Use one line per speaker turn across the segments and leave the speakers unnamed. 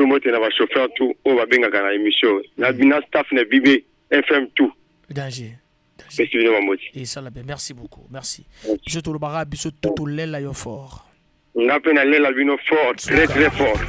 Mpe mbote na bachauffeur tout oyo babengaka na émission na na staff na BB FM tout.
Danger.
Pesi bino bambote.
Esala bien. Merci beaucoup. Merci. Biso tolobaka biso totolela yo fort.
Nga mpe nalela bino fort, très très fort.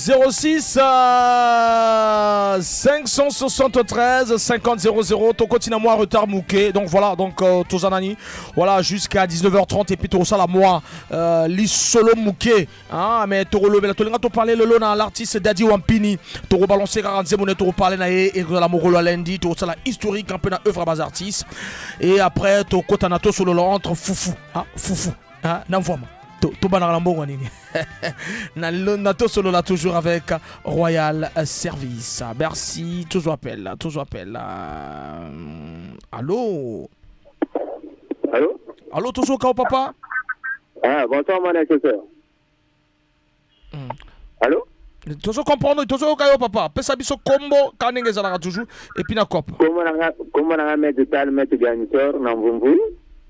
06 573 50 00 tokoti na mwa retard moke. Donc voilà, donc toza nani, voilà, jusqu'à 19h30 et puis tokosala mwa lisolo moke, hein. Mais tokolobela, tolinga toparle lelo na l'artiste Dadi Wampini. Tokobalance kaka nzembo ne, tokoparle na ye ekozala mokolo ya lundi. Tokosala historique un peu na œuvre ya ba artistes et après tokota na tosolola entre fufu, hein, fufu, hein, na mvwama. Tobanaka na mbongo nini na tosolola toujours avec Royal Service. Merci. Toujours appel, toujours appel. Allô?
Allô?
Allô, toujours kao papa?
Ah, bonsoir mon assesseur. Allô?
Toujours comprendre, toujours kayo papa. Pesa biso kombo kanenge ezalaka toujours et puis na cop.
Kombo nanga maître Tal, maître Garnitor na Mvumvu.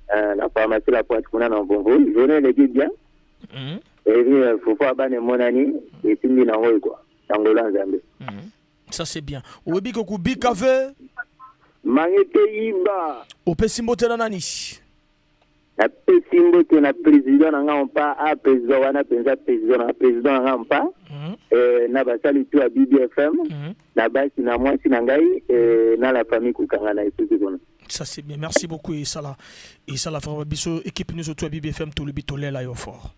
La pharmacie La Pointe kuna na Mvumvu. Journée eleki bien. Et puis fufu abane monani esimbi nango quoi. Angola Nzambe.
Ça c'est bien. Oyebi ko kubika ve?
Mangete yiba.
Opesi mbote na nani?
Napesi mbote na président na nga mpa, a président wana mpenza président na président na nga mpa. Na basali tu ya BBFM, na basi na mwasi na ngai, na la famille kokanga na esuki kuna.
Ça c'est bien. Merci beaucoup et ça la vraiment biso équipe nous surtout à BBFM tout le bitolela yo fort.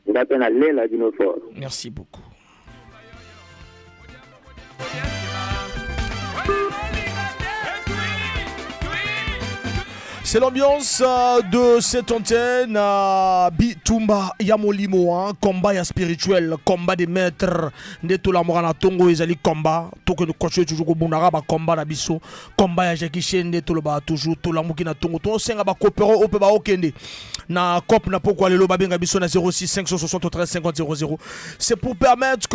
Nga pe na lela bino fort.
Merci beaucoup. C'est l'ambiance de cette antenne Bitumba ya molimo, hein, combat ya spirituel, combat des maîtres nde tolamboka na tongo ezali combat. Tokende continuer toujours kobundaka ba combat na biso, combat ya Jackie Chan nde tolobaka toujours. Tolambuki na tongo, tosenga bacoopérant oyo mpe baokende na cop na pokwa lelo babenga biso na 06 573 50 00. C'est pour permettre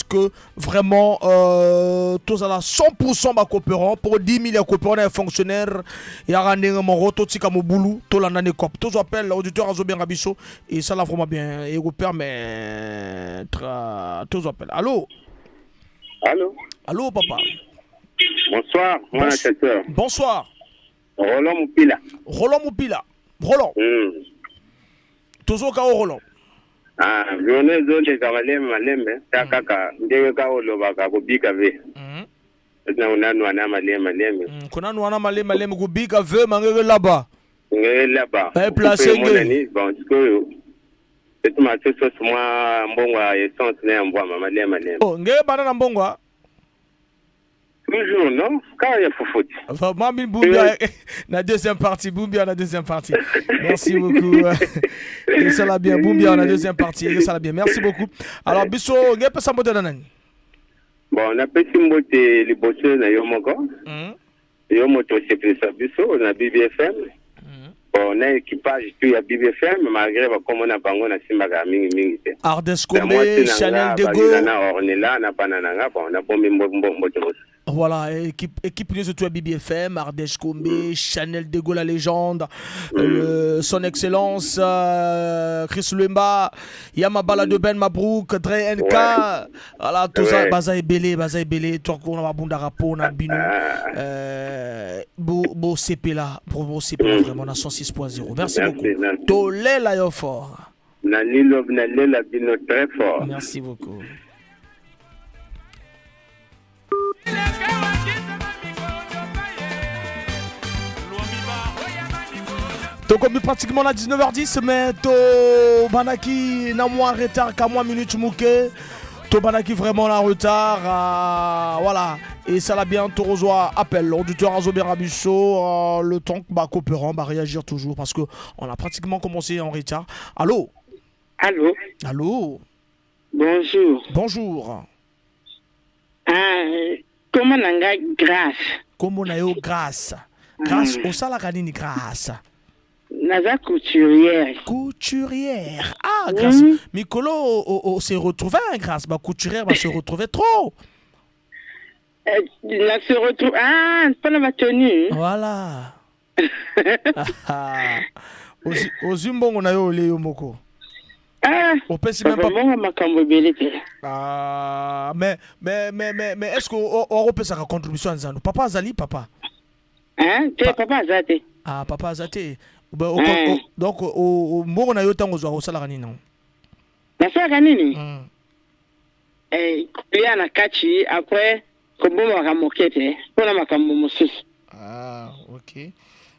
que vraiment tozala 100% bacoopérant pour 10 000 ya coopérant na ya fonctionnaire yaka ndenge moko. Totika mobulu, tolanda nde cop. Tozwa appel, auditeur azobenga biso, esala vraiment bien, ekopermettre tozwa appel. Allo?
Allô?
Allo papa.
Bonsoir, mon assesseur.
Bonsoir.
Roland Moupila.
Roland Moupila. Roland. Tozoka o Roland.
Ah, journée ezoleka malembe malembe, ta kaka ndenge kaka olobaka kobika ve. Na unanu wana malembe malembe.
Konanu wana malembe malembe kubika ve mangeke laba.
Ngeke laba.
Eh, place nge.
Monani, bon, sikoyo etuma soso mwa mbongo ya essence na ya mbwama malembe malembe.
Oh, ngeke bana na mbongo ah?
Toujours, non? Quand il y a Foufout.
Enfin, Mami Boumbia, la deuxième partie, Boumbia, la deuxième partie. Merci beaucoup. Et ça l'a bien, Boumbia, la deuxième partie. Et ça l'a bien. Merci beaucoup. Alors, biso, ngepesa mbote na nani?
Bon, napesi mbote liboso na yo moko. Yo moto osepelisa biso na BBFM. Bon, na équipage tout ya BBFM, malgré bakombo na bango nasimbaka mingi mingi te.
Ardes Kombe, Chanel Dego.
Na Ornella, na bana na nga, bon, nabombi mbote mosusu.
Voilà, équipe, équipe nyonso tu ya BBFM, Ardèche Kombe, Chanel Dego la légende, son excellence Chris Luemba, Yamabala de Ben Mabrouk, Dre NK, voilà, tout ça, baza ebele, baza ebele, tokona babundaka po na bino, bo, bo sepela, bo, bo sepela vraiment na 106.0. Merci,
Merci,
beaucoup.
merci.
Tolela yo fort.
Nalilo nalela bino très fort.
Merci beaucoup. Tokomi pratiquement à 19h10, mais tobandaki na mwa retard ka mwa minute moke. Tobandaki vraiment en retard, voilà, et ça l'a bien. Tozwa appel auditeur azobenga biso, le temps que bah, coopérant va réagir toujours parce que on a pratiquement commencé en retard. Allô?
Allô?
Allô?
Bonjour.
Bonjour.
Ah, comment na ngai Grâce.
Kombo na yo Grâce? Grâce, osalaka nini, Grâce?
Naza couturière.
Couturière. Ah, Grâce. Mikolo, on s'est retrouvé, hein, Grâce. Bah, couturière va se retrouver trop.
Na se retrouve. Ah, mpona batenue.
Voilà. Ah, ozwi mbongo na yo, ole yo moko.
Ah,
opesi même pas.
Mbongo makambo ebele te.
Ah, mais est-ce que okopesaka contribution ya nzando? Papa azali, papa?
Hein? Te, papa aza te.
Ah, papa aza te. Ba, donc mbongo na yo, ntango ozwaka, osalaka nini nango?
Nasalaka nini? Eh, kolia na kati, après kobombaka moke te mpona makambo mosusu.
Ah, ok.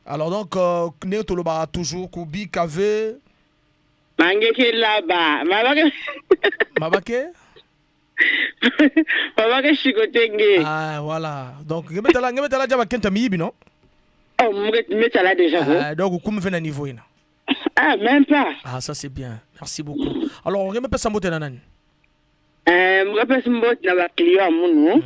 Alors donc, ndenge tolobaka toujours, kobika ve
mangeke laba mabake.
Mabake.
Mabake shiko tenge.
Ah, voilà. Donc ngemetala dia bakenta miyibi, non?
Oh, metala déjà ko.
Ah, donc okumi ve na niveau ina.
Ah, même pas.
Ah, ça c'est bien, merci beaucoup. Alors ngemepesa mbote na nani?
Eh, mokapesi mbote na baclient ya munu.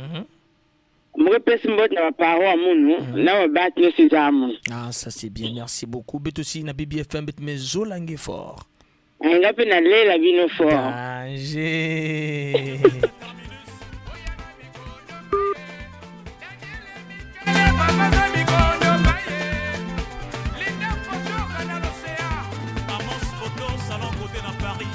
Mokapesi mbote na baparent ya munu na babati nyonso eza ya munu.
Ah, ça c'est bien, merci beaucoup. Bet aussi na BBFM, bet mezolange fort.
Nga mpe nalela bino fort.
Danger.
Amos Photo, salon côté na Paris.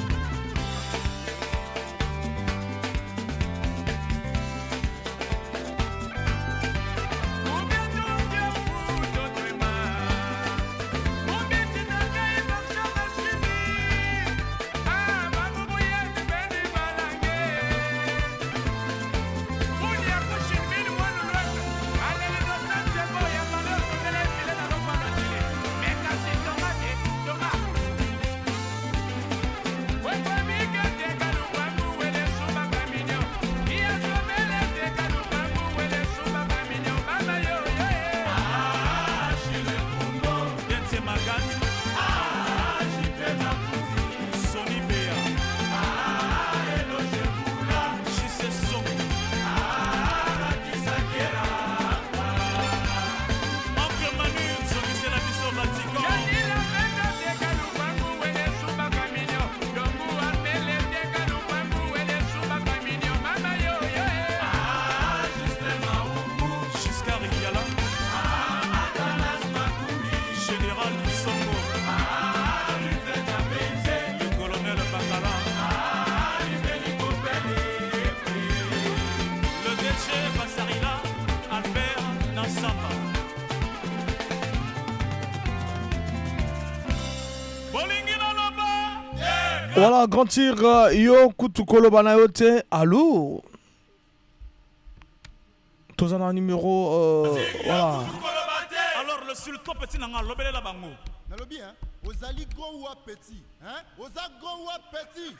Dente Magat. Sony Bea. JC Songo. Oncle Manu, zongisela biso Vatican. Giscard Yala. Général Songo. Le colonel Bakala. Le DG Bassarila, Albert Nassamba. Bolingi naloba.
Voilà, grand tir, yo kutu koloba na yo te. Allô? Toza na numéro, voilà.
Alors le sultan petit nanga lobelela bango.
Nalobi, hein, ozali grand ou petit, hein, oza grand ou petit.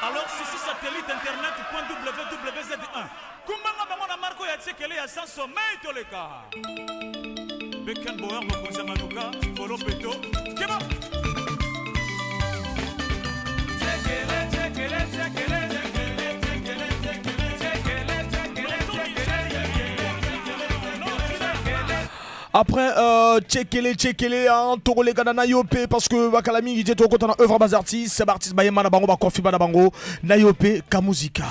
Alors sisi satellite internet point wwz1 kumbanga bango na marko ya tiekele ya sans sommeil toleka Beken Boer mokonzi ya manuka folo peto keba. Tekele, tekele, tekele, tekele, tekele, tekele, tekele, tekele, tekele.
Après, tchekele, tchekele, hein, tokoleka na yo pe, parce que bakala mingi te tokota na œuvre bas artiste, ba artiste bayemba na bango, ba confirma na bango, na yo pe Kamuzika.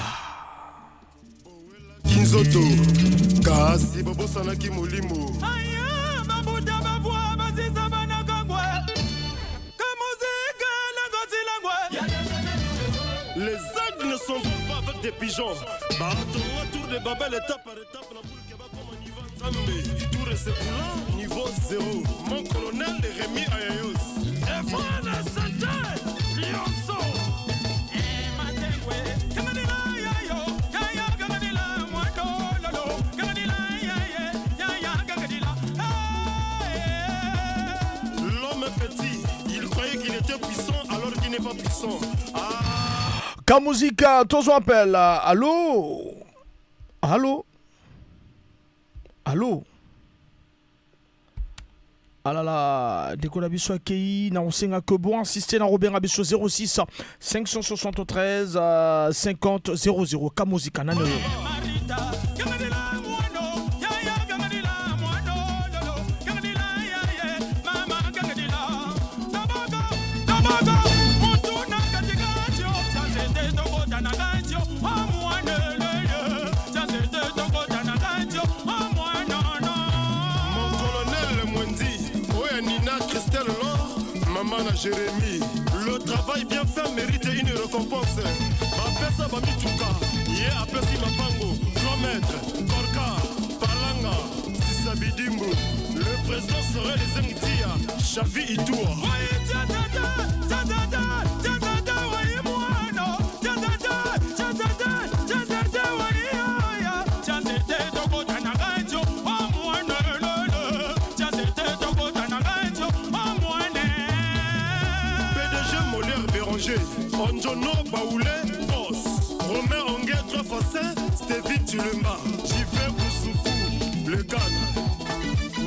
Boliaki nzoto kasi bobosanaki molimo.
Aya, babuta bavwa, basisa bana kangwe. Kamuzika, langosi langwe.
Les aigles ne s'envolent pas avec des pigeons. Batonga tour de Babel étape par étape na boule bakoma niveau Nzambe. Tour Sepula niveau 0. Mon colonel Rémi Ayayos.
Efrana Sante, Lionceau.
L'homme est petit, il croyait qu'il était puissant alors qu'il n'est pas puissant. Ah.
Kamuzika, tozo appel. Allô? Allô? Allô? Ah là là, ndeko na biso akei na osenga que bon insister na Robert biso 06 573 50 00 Kamuzika nani oyo?
Mon colonel Mwendi, Oya Nina Christelle Laure, maman na Jérémie. Le travail bien fait mérite une récompense. Bapesa bamituka, ye apesi mapango, grand maître, Korka, Palanga, Sisabidimbu. Le président serait les Zengtia, Chavi Itoua. PDG Molière Béranger, Onjono Baoulé, Boss, Romain Onguet 3 x 5, Stevie Tulumba, JV Boussoukou, Le Can,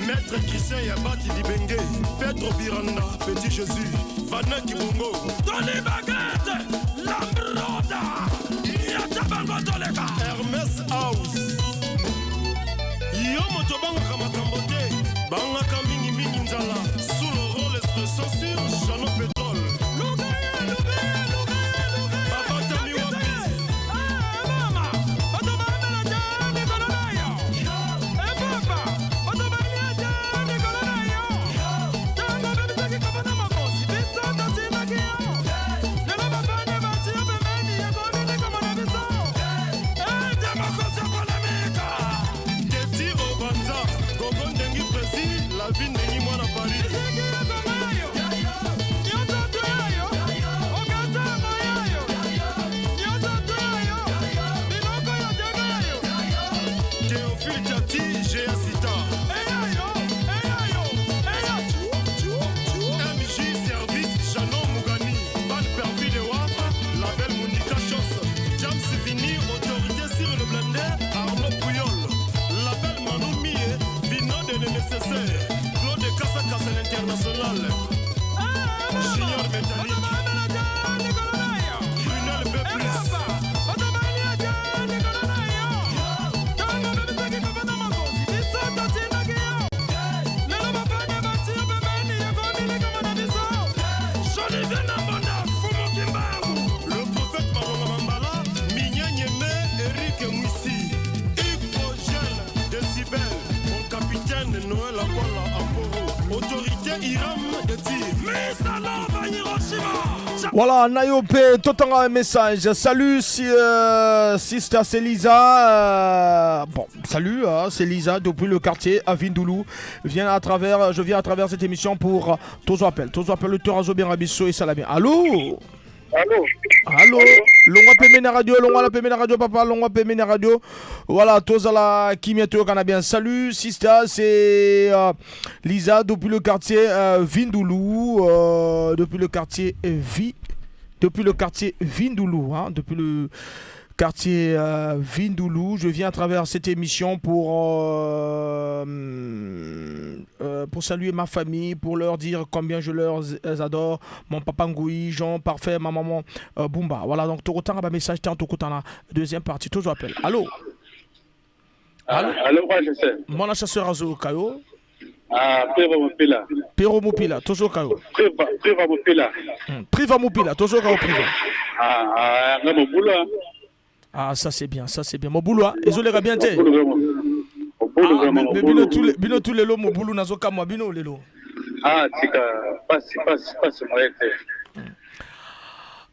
Maître Christian Yabati Libenge, Pedro Biranda, Petit Jésus, Vana Kibongo,
Tony Baguette, Lambroda, Yatabango Toleka,
Hermès House. Yo moto bangaka makambo te, bangaka mingimingi nzala, sous le rôle expression sur Jano Pétrole. Babatami wapi? Teti Obanza, Gogo Ndengi Prési, la vie Ndengi mwana Paris. Théophile Tati, Géa Sita. MJ Service, Janon Mougani, Van Perfide de Waf, Label Monica Chance, James Vini, autorité sur le blender, Arnaud Pouyol, Label Manu Mie, Vino de le nécessaire, Claude Kassa Kassa l'international, Junior Métallique, Brunel B+. Le prophète Malonga Mambala, Mignan Niémé, Eric Mouissi, Hypogène Décibel, mon capitaine Noël Akwala Aporo, autorité Iram de tir.
Voilà, Nayope, totanga un message. Salut, si, sister, c'est Lisa. Bon, salut, hein, c'est Lisa depuis le quartier à Vindoulou. Viens à travers, je viens à travers cette émission pour Tozo Appel. Tozo Appel, le Torazo bien Rabisso et Salamé. Allô?
Allô?
Allô? Longwa pembeni radio, longwa la pembeni radio, papa, longwa pembeni radio. Voilà, tozala kimia toyokana bien. Salut, sister, c'est Lisa depuis le quartier Vindoulou, depuis le quartier Vindoulou, hein, depuis le quartier Vindoulou. Je viens à travers cette émission pour saluer ma famille, pour leur dire combien je leur adore. Mon papa Ngoui, Jean Parfait, ma maman Bumba. Voilà, donc Torotanga, ba message, t'es en Tokotana. Deuxième partie, toujours appel. Allô?
Allô? Allô, moi je sais.
Mon chasseur Azo Kayo.
Ah, Priva Mopila.
Pero Mopila, toujours Kayo.
Priva, Priva Mopila.
Priva Mopila, toujours Kayo Priva.
Ah, ah, nga mobula.
Ah, ça c'est bien, ça c'est bien. Mobulu, hein, ezoleka bien te.
Mobulu vraiment. Mobulu
Ah,
vraiment,
mais bino
mobulu.
bino tous lelo mobulu nazokamwa bino lelo.
Ah, tika pasi pasi pasi moye te.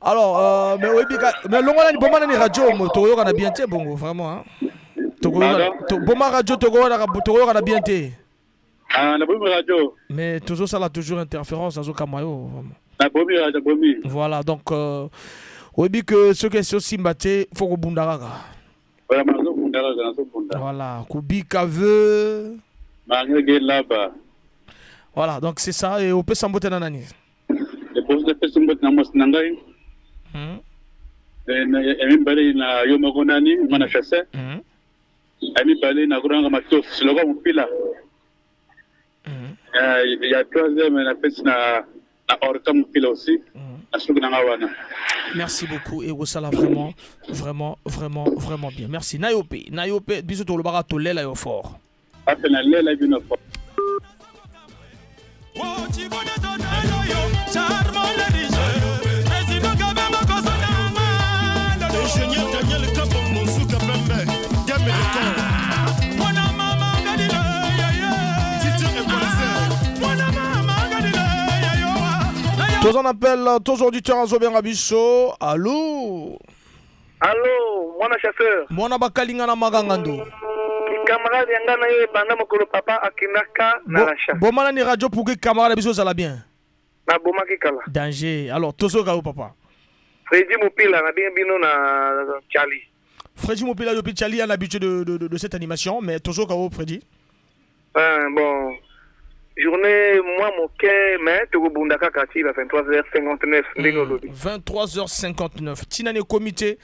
Alors, mais oyebi mais longola ni boma nani radio mo tokoyoka na bien te bongo vraiment, hein. Tokoyoka
Pardon?
boma radio tokoyoka na bien te.
Ah, na bomi radio.
Mais toujours ça là, toujours interférence nazokamwa yo vraiment.
Na bomi radio bomi.
Voilà, donc oyebi que soki esi osimba te, faut kobunda kaka.
Vraiment nazobunda kaka, nazobunda.
Voilà, kubika ve.
Mangege laba.
Voilà, donc c'est ça. Et opesa mbote na nani?
Liboso napesi mbote na mwasi na ngai. Ya mibale na yo moko nani mwana chasseur. Ya mibale na kolanga matosi lokola mopila. Ya troisième napesi na orca mopila aussi. Na suki na nga wana.
Merci beaucoup et ça vraiment vraiment vraiment vraiment bien. Merci. Nayope, Nayope, biso tolobaka tolela yo fort.
Ape na lela bino fort.
Ingénieur Daniel Kabongo Nsuka Pembe, Diame de Corps. Didier Equalizer.
Tous en appel, tous auditeurs azobenga biso. Allô?
Allo, mwana chasseur.
Mwana bakalinga na magangando.
Camarade ya nga na yo ebanda mokolo papa akendaka na rachat.
Bomana ni radio pour que camarade biso zala bien.
Nabomaki kala.
Danger. Alors, tozoka yo papa.
Fredi Mopila nabengi bino na Charlie.
Freddy Mopila depuis Charlie a l'habitude de cette animation, mais tozoka yo Freddy.
Ah, bon, journée mwa moke, mais tokobunda kaka ti ba 23h59 ndenge olobi.
23h59. Tina ne comité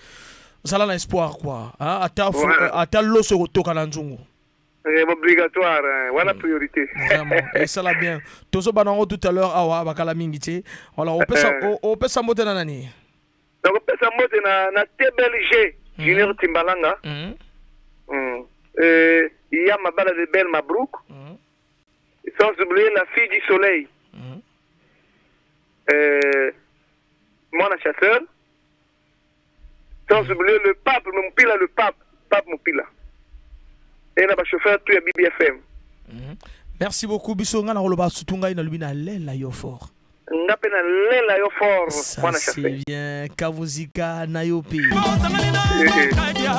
zala na espoir quoi. Hein? Ata ata loso kotoka na nzungu.
Eh, obligatoire, hein, wana priorité.
Vraiment. Et ça la bien. Tozo banango tout à l'heure awa bakala mingi te. Alors opesa mbote na nani?
Donc opesa mbote na TBLG Junior Timbalanga. Ya Mabala de Belle Mabrouk. Sans oublier la fille du soleil. Mwana chasseur. Sans oublier le pape Mopila, le pape, pape Mopila. Et là, chauffeur tout ya BBFM.
Merci beaucoup biso nga na koloba surtout ngai na lobi na lela yo fort.
Nga pe na lela yo fort.
Ça
mwana
c'est
chasseur.
bien Kavuzika na yo pe.
Eh, eh.
Ya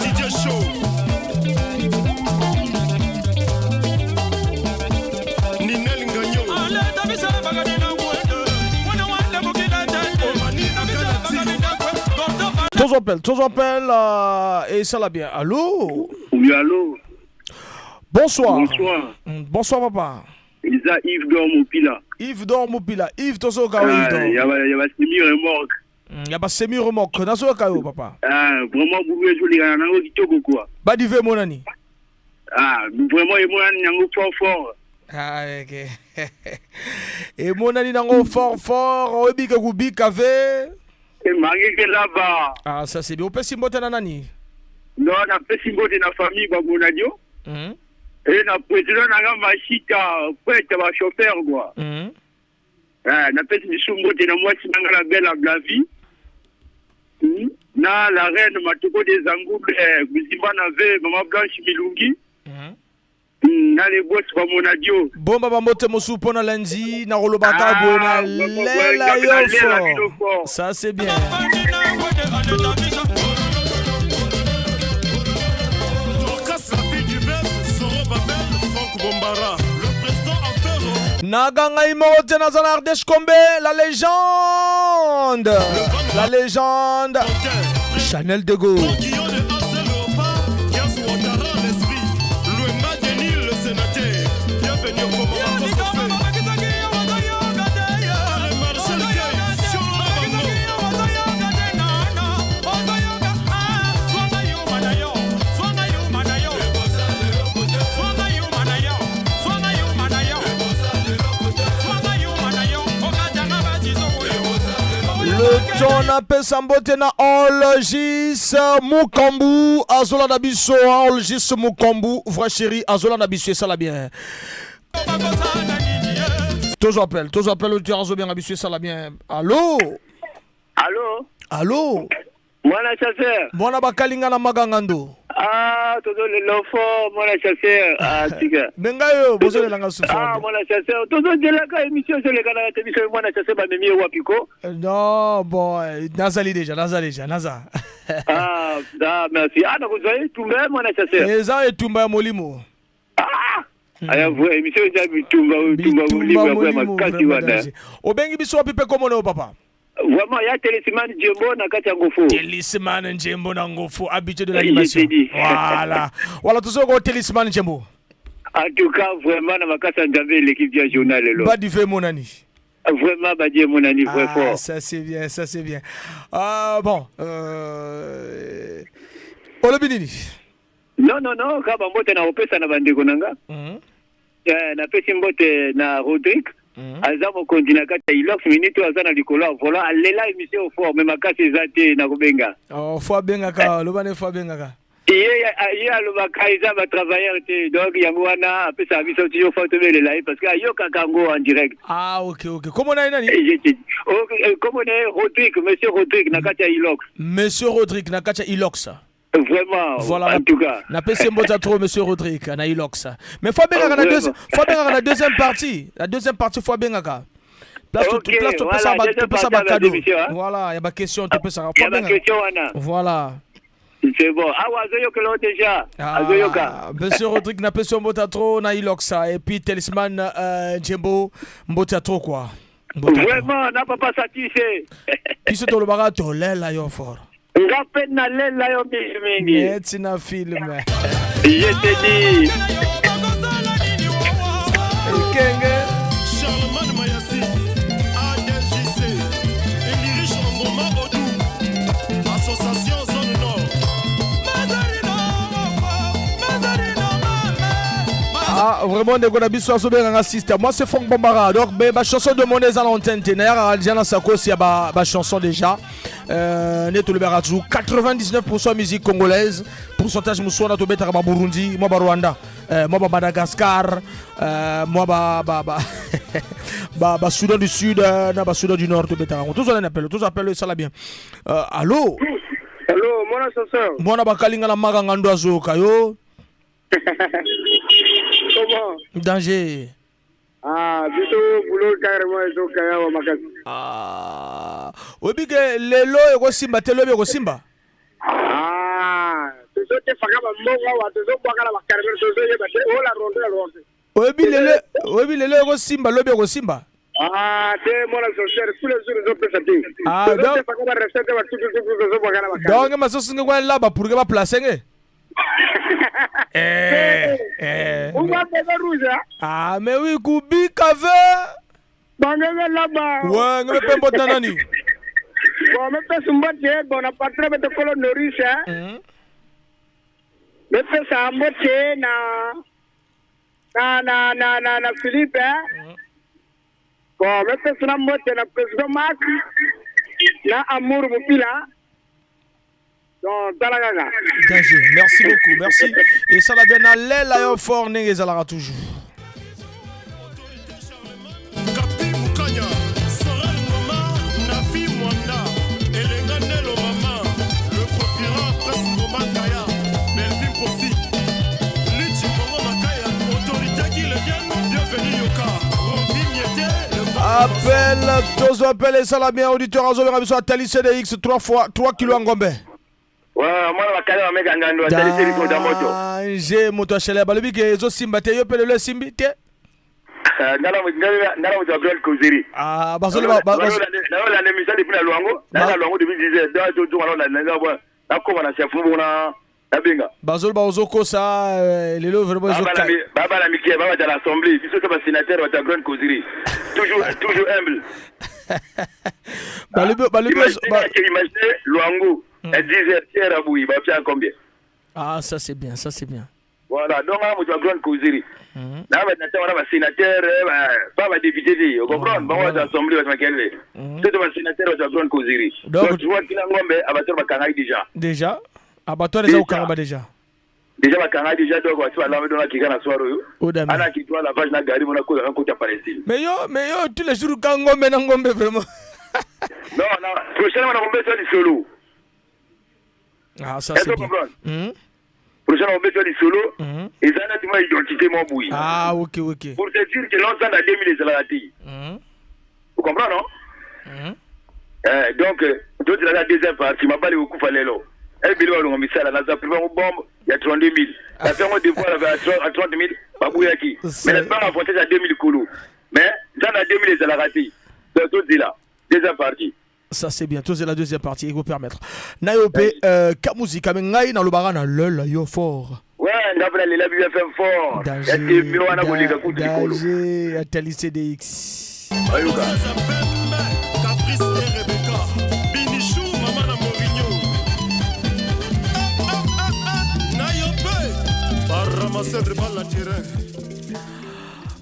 DJ Show. Ninel Ngagno. Omani Akalati.
Tous appel et ça la bien. Allô?
Oui, allô?
Bonsoir.
Bonsoir.
Bonsoir papa.
Eza Yves Dor Mopila.
Yves Dor Mopila. Yves tozoka yo Yves
Ah,
Dor.
ya ba semi remorque.
Ya ba semi remorque. Nazoka yo papa.
Ah, vraiment bulu ezolekana nango kitoko quoi.
Badive monani.
Ah, vraiment emonani yango fort fort.
Ah, ok. Emonani nango fort fort. Oyebi ke kubika ve.
Emangeke laba.
Ah, ça c'est bien. Opesi mbote na nani?
Non, napesi mbote na famille bamonadio. E na président nanga Mashika, prêtre ba chauffeur quoi. Ah, napesi biso mbote na mwasi nanga la belle Ablavi. Na la reine Matoko des Angoules, eh, Guzimba na ve, Maman Blanche Milungi. Na les boss bamonadio.
Bomba bambote mosusu mpona lundi na kolobaka
Ah,
boye na
vraiment,
lela
ouais,
yo
na lela bino
fort.
fort.
Ça c'est bien.
Dorcas, la fille du bœuf, Soro Babel, Franck Bombara. Le président Afero.
Naganga moko te naza na Ardèche Kombe, la légende. La légende. Chanel de Gaulle.
Guillaume de Hansel Léopard, Yas Ouattara, l'esprit. Louemba Denis, le sénateur. Bienvenue au commandant Kosofé. Le Marshal Gay, Sholo Bango.
Le Tonapesa mbote na Olgis Mukambu azolanda biso. Olgis Mukambu, vrai chéri, azolanda biso, esala bien. Toujours appel, toujours appel, auditeur azobenga biso, esala bien. Allo?
Allo?
Allo?
Mwana chasseur.
Mwana bakalinga na magangando.
Ah, tozolela fort, mwana chasseur. Ah, tika.
Me ngai oyo bozolelanga
su. Ah, mwana chasseur, tozozelaka émission, ezolekanaka te. Biso mwana chasseur bamemi ye wapi ko?
Non, bon, nazali déjà, naza déjà, naza.
Ah, ah, merci. Ah, nakozwa etumba, mwana chasseur.
Eza etumba ya molimo.
Ah, aya vrai émission eza bitumba, bitumba molimo ya makasi wana.
Obengi biso wapi mpe komona yo, papa?
Vraiment, ya Télésiman Djembo na kati ya Ngofu.
Télésiman Djembo na Ngofu, habitué de l'animation. Voilà, tout ce que Télésiman Djembo.
En tout cas, vraiment, na makasi ya Nzambe, l'équipe ya journal lelo.
Badi fait mon ami.
Vraiment, Badi mon ami, vrai
Ah,
fort.
Ça c'est bien, ça c'est bien. Ah, bon, olobi nini?
Non, non, non, kaka mbote na opesa na bandeko na nga. Eh, napesi mbote na Rodrigue. Aza mokonzi na kati ya Ilox minute oyo, aza na likolo ya volant, alela émission fort, mais makasi eza te na kobenga.
Oh, fo abengaka, loba ne fo abengaka.
Ye alobaka eza batravailleur te, donc yango wana apesaka biso toujours fo tobelela ye parce que ayokaka yango en direct.
Ah, ok. Comment on a nani?
Comment on est Rodrigue, monsieur Rodrigue na kati ya Ilox.
Monsieur Rodrigue na kati ya Ilox.
Vraiment.
Voilà.
En tout cas.
Napesi mbote trop monsieur Rodrigue na Ilox. Mais faut abengaka na deuxième, faut abengaka na deuxième partie. La deuxième partie, faut abengaka. Place
Ok,
place topesa
voilà,
ba
deuxième
topesa
partie
ba
ya
cadeau.
émission, hein?
Voilà, ya ba question topesa.
Ya ba question wana.
Voilà.
C'est bon. Awa azoyokela o déjà. Azoyoka.
Ah, monsieur Rodrigue, napesi yo mbote trop na Ilox et puis Talisman Djembo, mbote trop quoi. Mbote trop.
Vraiment, na papa Satise.
Biso tolobaka tolela yo fort.
Nga mpe nalela yo mingi mingi.
Neti na film.
Je te dis.
Ekenge.
Charlemagne Mayasi, ADJC, Elirish Ngoma Odou, Association Zone Nord.
Ah, vraiment, ndeko na biso azobenganga sister. Moi, c'est Franck Bambara. Donc, ba chanson demandée eza na antenne te. Nayaka déjà na sakosi ya ba chanson déjà. Ne tolobaka toujours 99% musique congolaise. Pourcentage mosusu wana tobetaka ba Burundi, mwa ba Rwanda, mwa ba Madagascar, mwa ba Soudan du Sud, na ba Soudan du Nord tobetaka yango. Tozala na appel, tozala appel, esala bien. Allo?
Allo, mwana chasseur.
Mwana bakalinga na makanga ndo azoyoka yo.
Comment?
Danger.
Ah, biso boulot carrément ezokaya wa makasi.
Ah, oyebi ke lelo ekosimba te, lobi ekosimba.
Ah, tozotefaka bambongo awa, tozobwaka na bacarburant, tozoyeba te ola rondo ya rondo.
Oyebi lelo ekosimba, lobi ekosimba.
Ah, te, mwana chasseur, tous les jours ezopesa te.
Ah, donc
Tozotefaka barecette batutututu, tozobwaka na bacarburant.
Donc masosi nge kwa laba pour que baplace nge. Eh, eh.
Uba bebe rouge, hein?
Ah, mais oui, kubika ve.
Bangenge laba.
Ouais, nge pe mbote na nani?
Bon, mepesa mbote, bon, na patron bete kolo Noris, hein? Mepesa mbote na Philippe, hein? Bon, mepesa na mbote na président Marc na Amour Mupila. Donc tala kaka.
Danger. Merci beaucoup, merci. Et ça la bien na lela yo fort ndenge ezalaka toujours.
Kapi Mukanya, Sorel Ngoma, Nafi Mwanda, Elenga Nelo Mama, le procureur Prince Ngoma Kaya, Melvin Possi, Litchi Bongo Makaya, autorité qui le vienne, bienvenue Yoka, Rovi Miete, le
Appel, tozo appel, esala bien, auditeur azobenga biso atali CDX 3 fois 3 kilo ya ngombe.
Mwana bakali bameka ngando atalisi likoda moto.
Danger, moto achele balobi ke ezosimba te, yo mpe lelo esimbi te.
Ngala moto ya grande causerie.
Ah, bazoloba
Naolanda émission depuis na Lwango, na Lwango depuis 10 heures, donc naolanda, nakoma na chef moko na nabenga.
Bazoloba ozokosa, lelo vraiment ezoka.
Babala mike babata na assemblée, biso to basénateur bato ya grande causerie, toujours toujours humble.
Balobi
Imagine Lwango à 10 heures, tiers abouyi bapia combien?
Ah, ça c'est bien, ça c'est bien.
Voilà, donc nga moto ya grande causerie. Na ba na wana ba sénateur, ba ba député te, o comprendre? Bango ba assemblée ba makelele. Surtout ba sénateur ba grande causerie. Donc tu vois kila ngombe abattoir bakanga déjà.
Déjà abattoir eza kokangama déjà.
Déjà bakanga déjà, donc basi balambe donc akika na soir oyo. Ana kitwa lavage na gari mona koza kota Palestine.
Mais yo tous les jours ka ngombe na ngombe vraiment.
Non, non, prochainement na ngombe so lisolo.
Ah, ça c'est bien.
Prochainement ngombe so lisolo. Eza neti mwa identité mwa boye.
Ah, ok.
Pour te dire que l'ensemble à 2000 ezalaka te. Vous comprenez, non? Donc totilaka deuxième partie, mabali kokufa lelo. Ebele balonga misala, naza privé yango bombe ya 32 000, nafi yango devoir à 30 000, babuyaki, mais napanga avantage ya 2 000 kolo, mais nzanda 2 000 ezalaka te. Donc tozela deuxième partie.
Ça c'est bien, c'est la deuxième partie, il faut permettre. Nayope, Kamuzika, mais ngai na lobara na lela yo fort.
Ouais, nga mpe nalela BFM fort.
Danger,
wana koleka kutu likolo.
Danger, Atali CDX.
Ayoka.
Caprice et Rebecca Binichou, mama na Mourinho na yo mpe baramasseur de balle na terrain.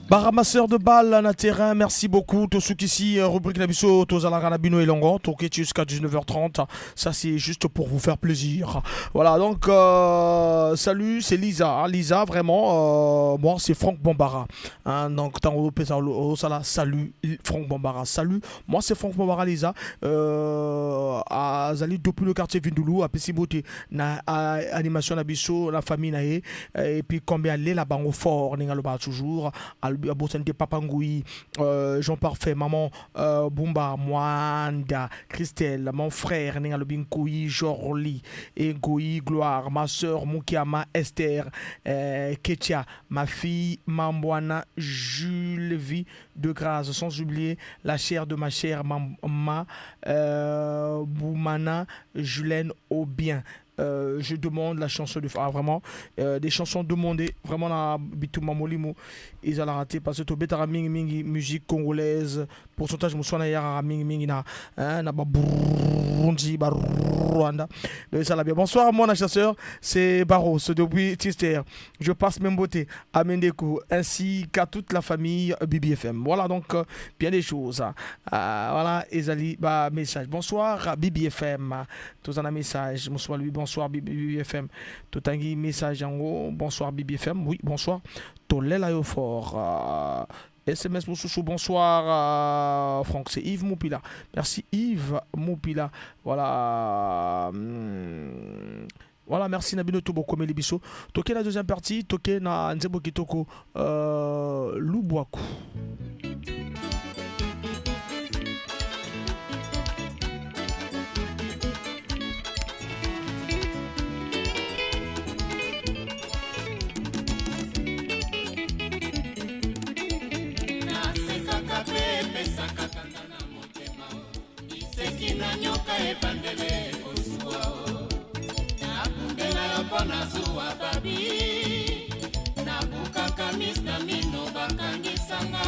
Baramasseur de balles na terrain, merci beaucoup. Tosukisi, rubrique na biso, tozalaka na bino elongo, toketi jusqu'à 19h30. Ça, c'est juste pour vous faire plaisir. Voilà, donc, salut, c'est Lisa. Hein, Lisa, vraiment, moi, c'est Franck Bombara. Hein, donc, salut, Franck Bombara. Salut, moi, c'est Franck Bombara, Lisa. Azali depuis le quartier Vindoulou, à Beauté, na animation na biso, la famille na ye, et puis combien lela bango fort, ninga loba toujours, abosani te Papa Ngui, Jean Parfait, maman Bumba, Mwanda, Christelle, mon frère ninga lobi Nkouyi, Jorli, et Ngouyi Gloire, ma soeur Mukiama Esther, Ketia, ma fille Mambwana Jules Vie de grâce, sans oublier la chair de ma chère Mama Boumana Julène au bien. Je demande la chanson de, ah, vraiment des chansons demandées vraiment na bituma molimo ezala raté parce que tobetaka mingi mingi musique congolaise, pourcentage mosusu wana eyakaka mingi mingi na, hein, na ba Burundi, ba Rwanda. Donc ezala bien. Bonsoir mon chasseur, c'est Barros depuis Tister, je passe même beauté à Mendeko ainsi qu'à toute la famille BBFM. Voilà, donc bien des choses, voilà, ezali ba message. Bonsoir BBFM, tous un message, bonsoir lui, bonsoir BBFM, totangi message yango. Bonsoir BBFM, oui, bonsoir, tolela yo fort. SMS mosusu, bonsoir Franck, c'est Yves Moupila. Merci Yves Moupila. Voilà. Voilà, merci na bino to bokomeli biso. Toke la deuxième partie, toke na nzembo kitoko, Lubwaku.
Nasekaka mpe epesaka kanda na motema, liseki na nyoka ebandele kosuwa, nabundela yo mpo nazuwa babi, nabukaka mista mino bakangisanga,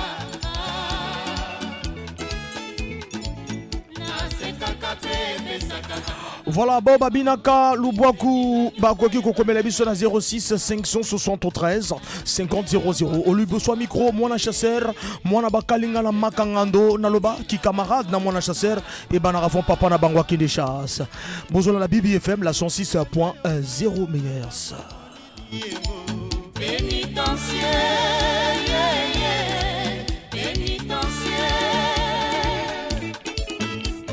nasekaka mpe epesaka.
Voilà, bon, babinaka Lubwaku, bakoki kokomela biso na 06 573 50 00. Olubi micro, mwana chasseur, mwana bakalinga na makangando, naloba ki camarade na mwana chasseur et banara fond papa na bango akende chasse. Bonjour la BBFM, la 106.0 MHz.
Pénitencier, yeah, yeah, pénitencier.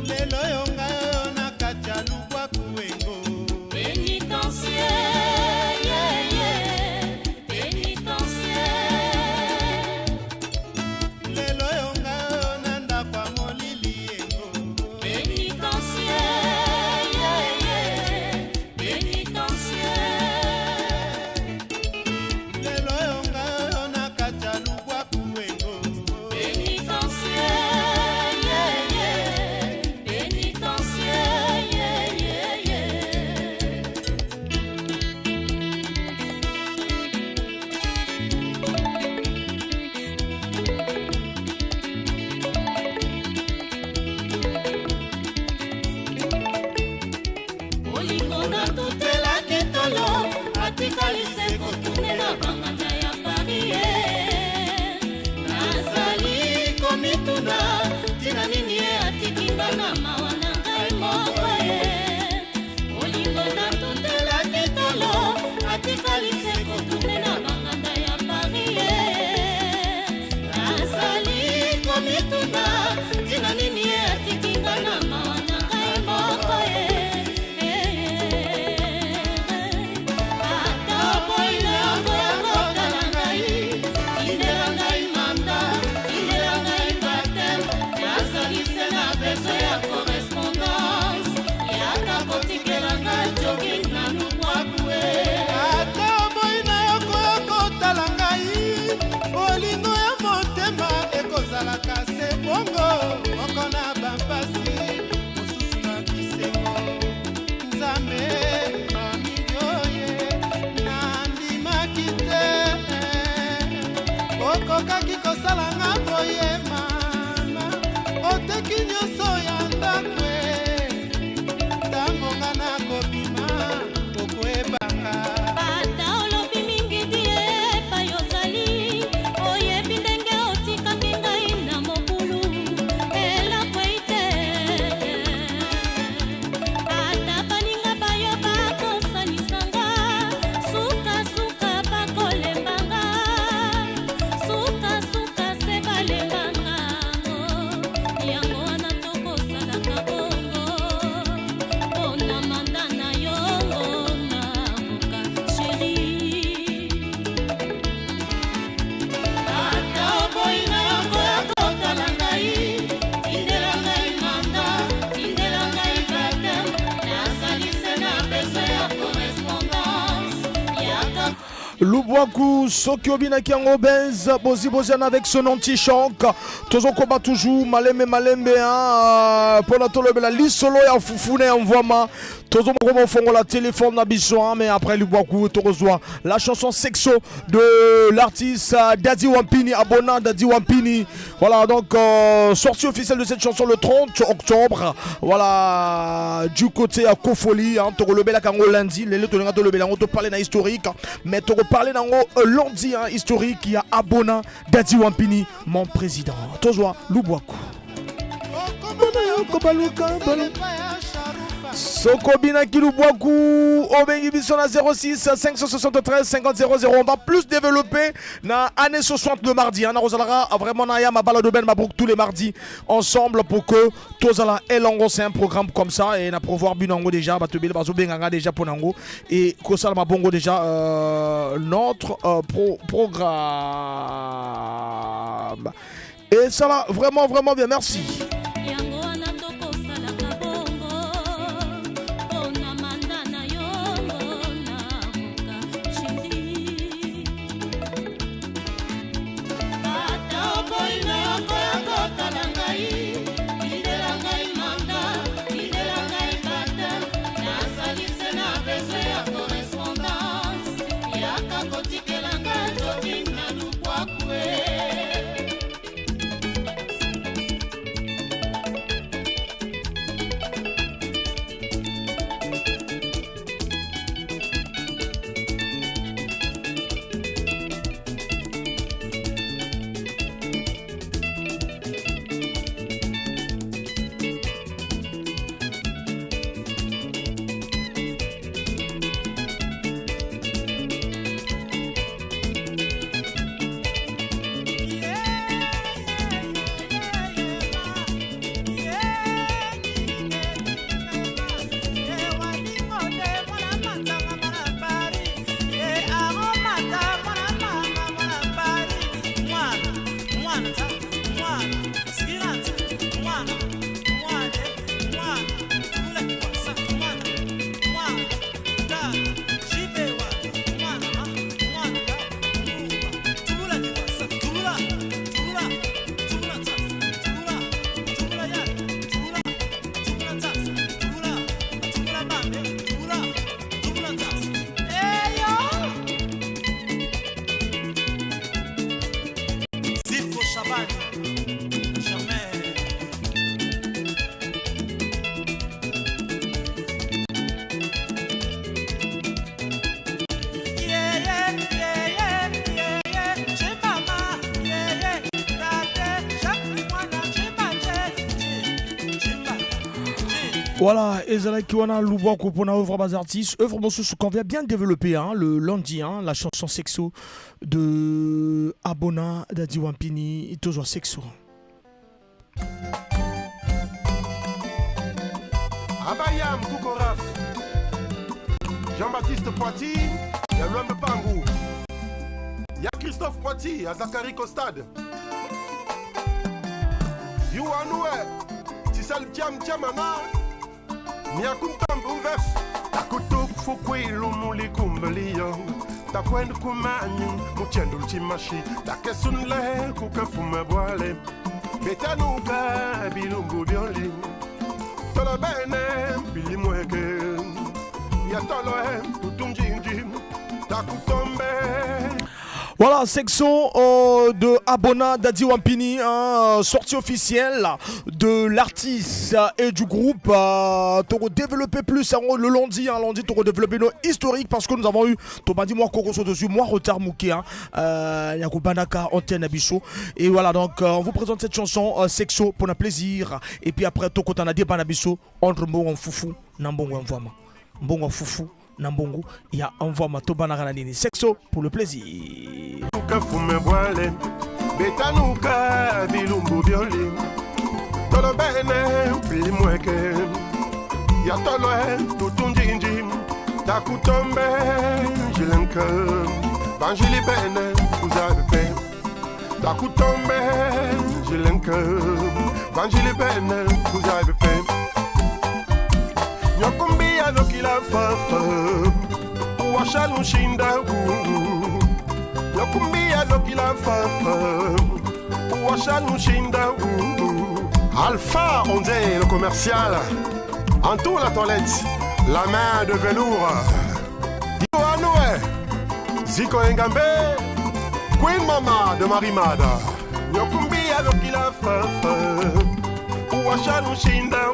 Lelo oyo ngai oyo na kati ya lubwaku engo.
Pénitencier, yeah, pénitencier.
Lelo oyo ngai oyo na ndako ya molili engo.
Pénitencier, yeah, pénitencier.
Lelo oyo ngai oyo na Ezalaka se bongo, moko na bampasi, mosusu na bisengo. Nzambe mamingi oye nandimaki te, okokaki kosala nga boye mama, oteki nyonso ya ndako e. Ntango nga nakobima okoyebanga.
Ata olobi mingi di epai ozali, oyebi ndenge otikaki ngai na mobulu, elakwei te. Ata baninga bayo bakosanisanga, sukasuka bakolembanga, sukasuka se balembanga. Yango wana tokosalaka bongo mpona manda na yongo na voka chéri.
Ata oboyi na yo koya kotala ngai, tindela ngai mandat, tindela ngai baptême, nasalise na besoin ya correspondance yaka.
Lubwaku, soki obinaki yango Benz, Bozi Boziana avec son anti-choc. Tozokoba toujours malembe malembe, hein, mpona tolobela lisolo ya fufu na ya mvwama. Tozomokoma ofongola téléphone na biso, hein, mais après Lubwaku, tokozwa la chanson Sexo de l'artiste Daddy Wampini, Abona Daddy Wampini. Voilà, donc sortie officielle de cette chanson le 30 octobre. Voilà, du côté à Kofoli, hein, tokolobela kango lundi, lelo tolinga tolobela yango, toparler na historique, mais tokoparler nango lundi, hein, historique, il y a Abona Daddy Wampini, mon président. Tozwa Lubwaku. Soko obinaki Lubwaku, obengi biso na 06 573 50 00. On va plus développer na année 60 le mardi, hein, na rozalaka vraiment na ya mabala de Ben Mabrouk tous les mardis ensemble pour que tozala elongo. C'est un programme comme ça et na prévoir binango déjà, bato ebele bazobenganga déjà pour nango et kosala mabongo déjà notre programme et ça va vraiment vraiment bien, merci.
Yango wana tokosalaka bongo mpona manda na yongo na voka chéri.
Ata oboyi na yo koya kotala ngai, tindela ngai mandat, tindela ngai baptême, nasalise na besoin ya correspondance, yaka kotikela ngai jogging na lubwaku e.
Ziko Shabani, Germain. Yeah, yeah, yeah, yeah, yeah, yeah. Chimama, yeah, yeah. Tate, Jacques Mwana, Chimba, che, Chimba.
Voilà, ezalaki wana Lubwaku mpona œuvre bas artistes, œuvre mosusu qu'on vient bien développer, hein, le lundi, hein, la chanson Sexo de Abona Daddy Wampini, toujours Sexo.
Abayam Koukoraf, Jean-Baptiste Poiti, ya Luambe Pangu, ya Christophe Poiti, ya Zachary Costade. Yuanoué, Tisal Tiam Tiamana, Miakuntambu Vef, Takutuk Fukwilu Mulikumbeliyo, Takwend Kumanyu, Muchendul Chimashi, Takesunle, Kukafume Boile. Betanuka bilumbu bioli tolo bene bilimweke ya tolo tutunjinji takutombe.
Voilà, section de Abona Daddy Wampini, hein, sortie officielle de l'artiste et du groupe. Toro développé plus hein, le lundi, hein, lundi, Toro développé nos historique parce que nous avons eu Tobandi moi Koroso dessus, moi retard Mouké, hein, Yakubanaka, antenne Abisso. Et voilà, donc on vous présente cette chanson Sexo pour notre plaisir. Et puis après, Tokotana Debanabiso, entre Mbongo Fufu, Nambongo Mvama. Mbongo Fufu. Nambongo, il y a envoi Tobanaka na nini. Sexo pour le plaisir.
Fume bwale, betanuka bilumbu bioli, tolo bene bilimweke, ya tolo tutunjinji, takutombe jilenke, banjili bene uzabe, takutombe jilenke, banjili bene uzabe. Nyokumbi alokila fafa, washalushinda. Nyokumbi alokila fafa, washalushinda. Alpha Ondé, le commercial, entoure la toilette, la main de velours. Yoanoé, Ziko Engambe, Queen Mama de Marimada. Nyokumbi alokila fafa, washalushinda.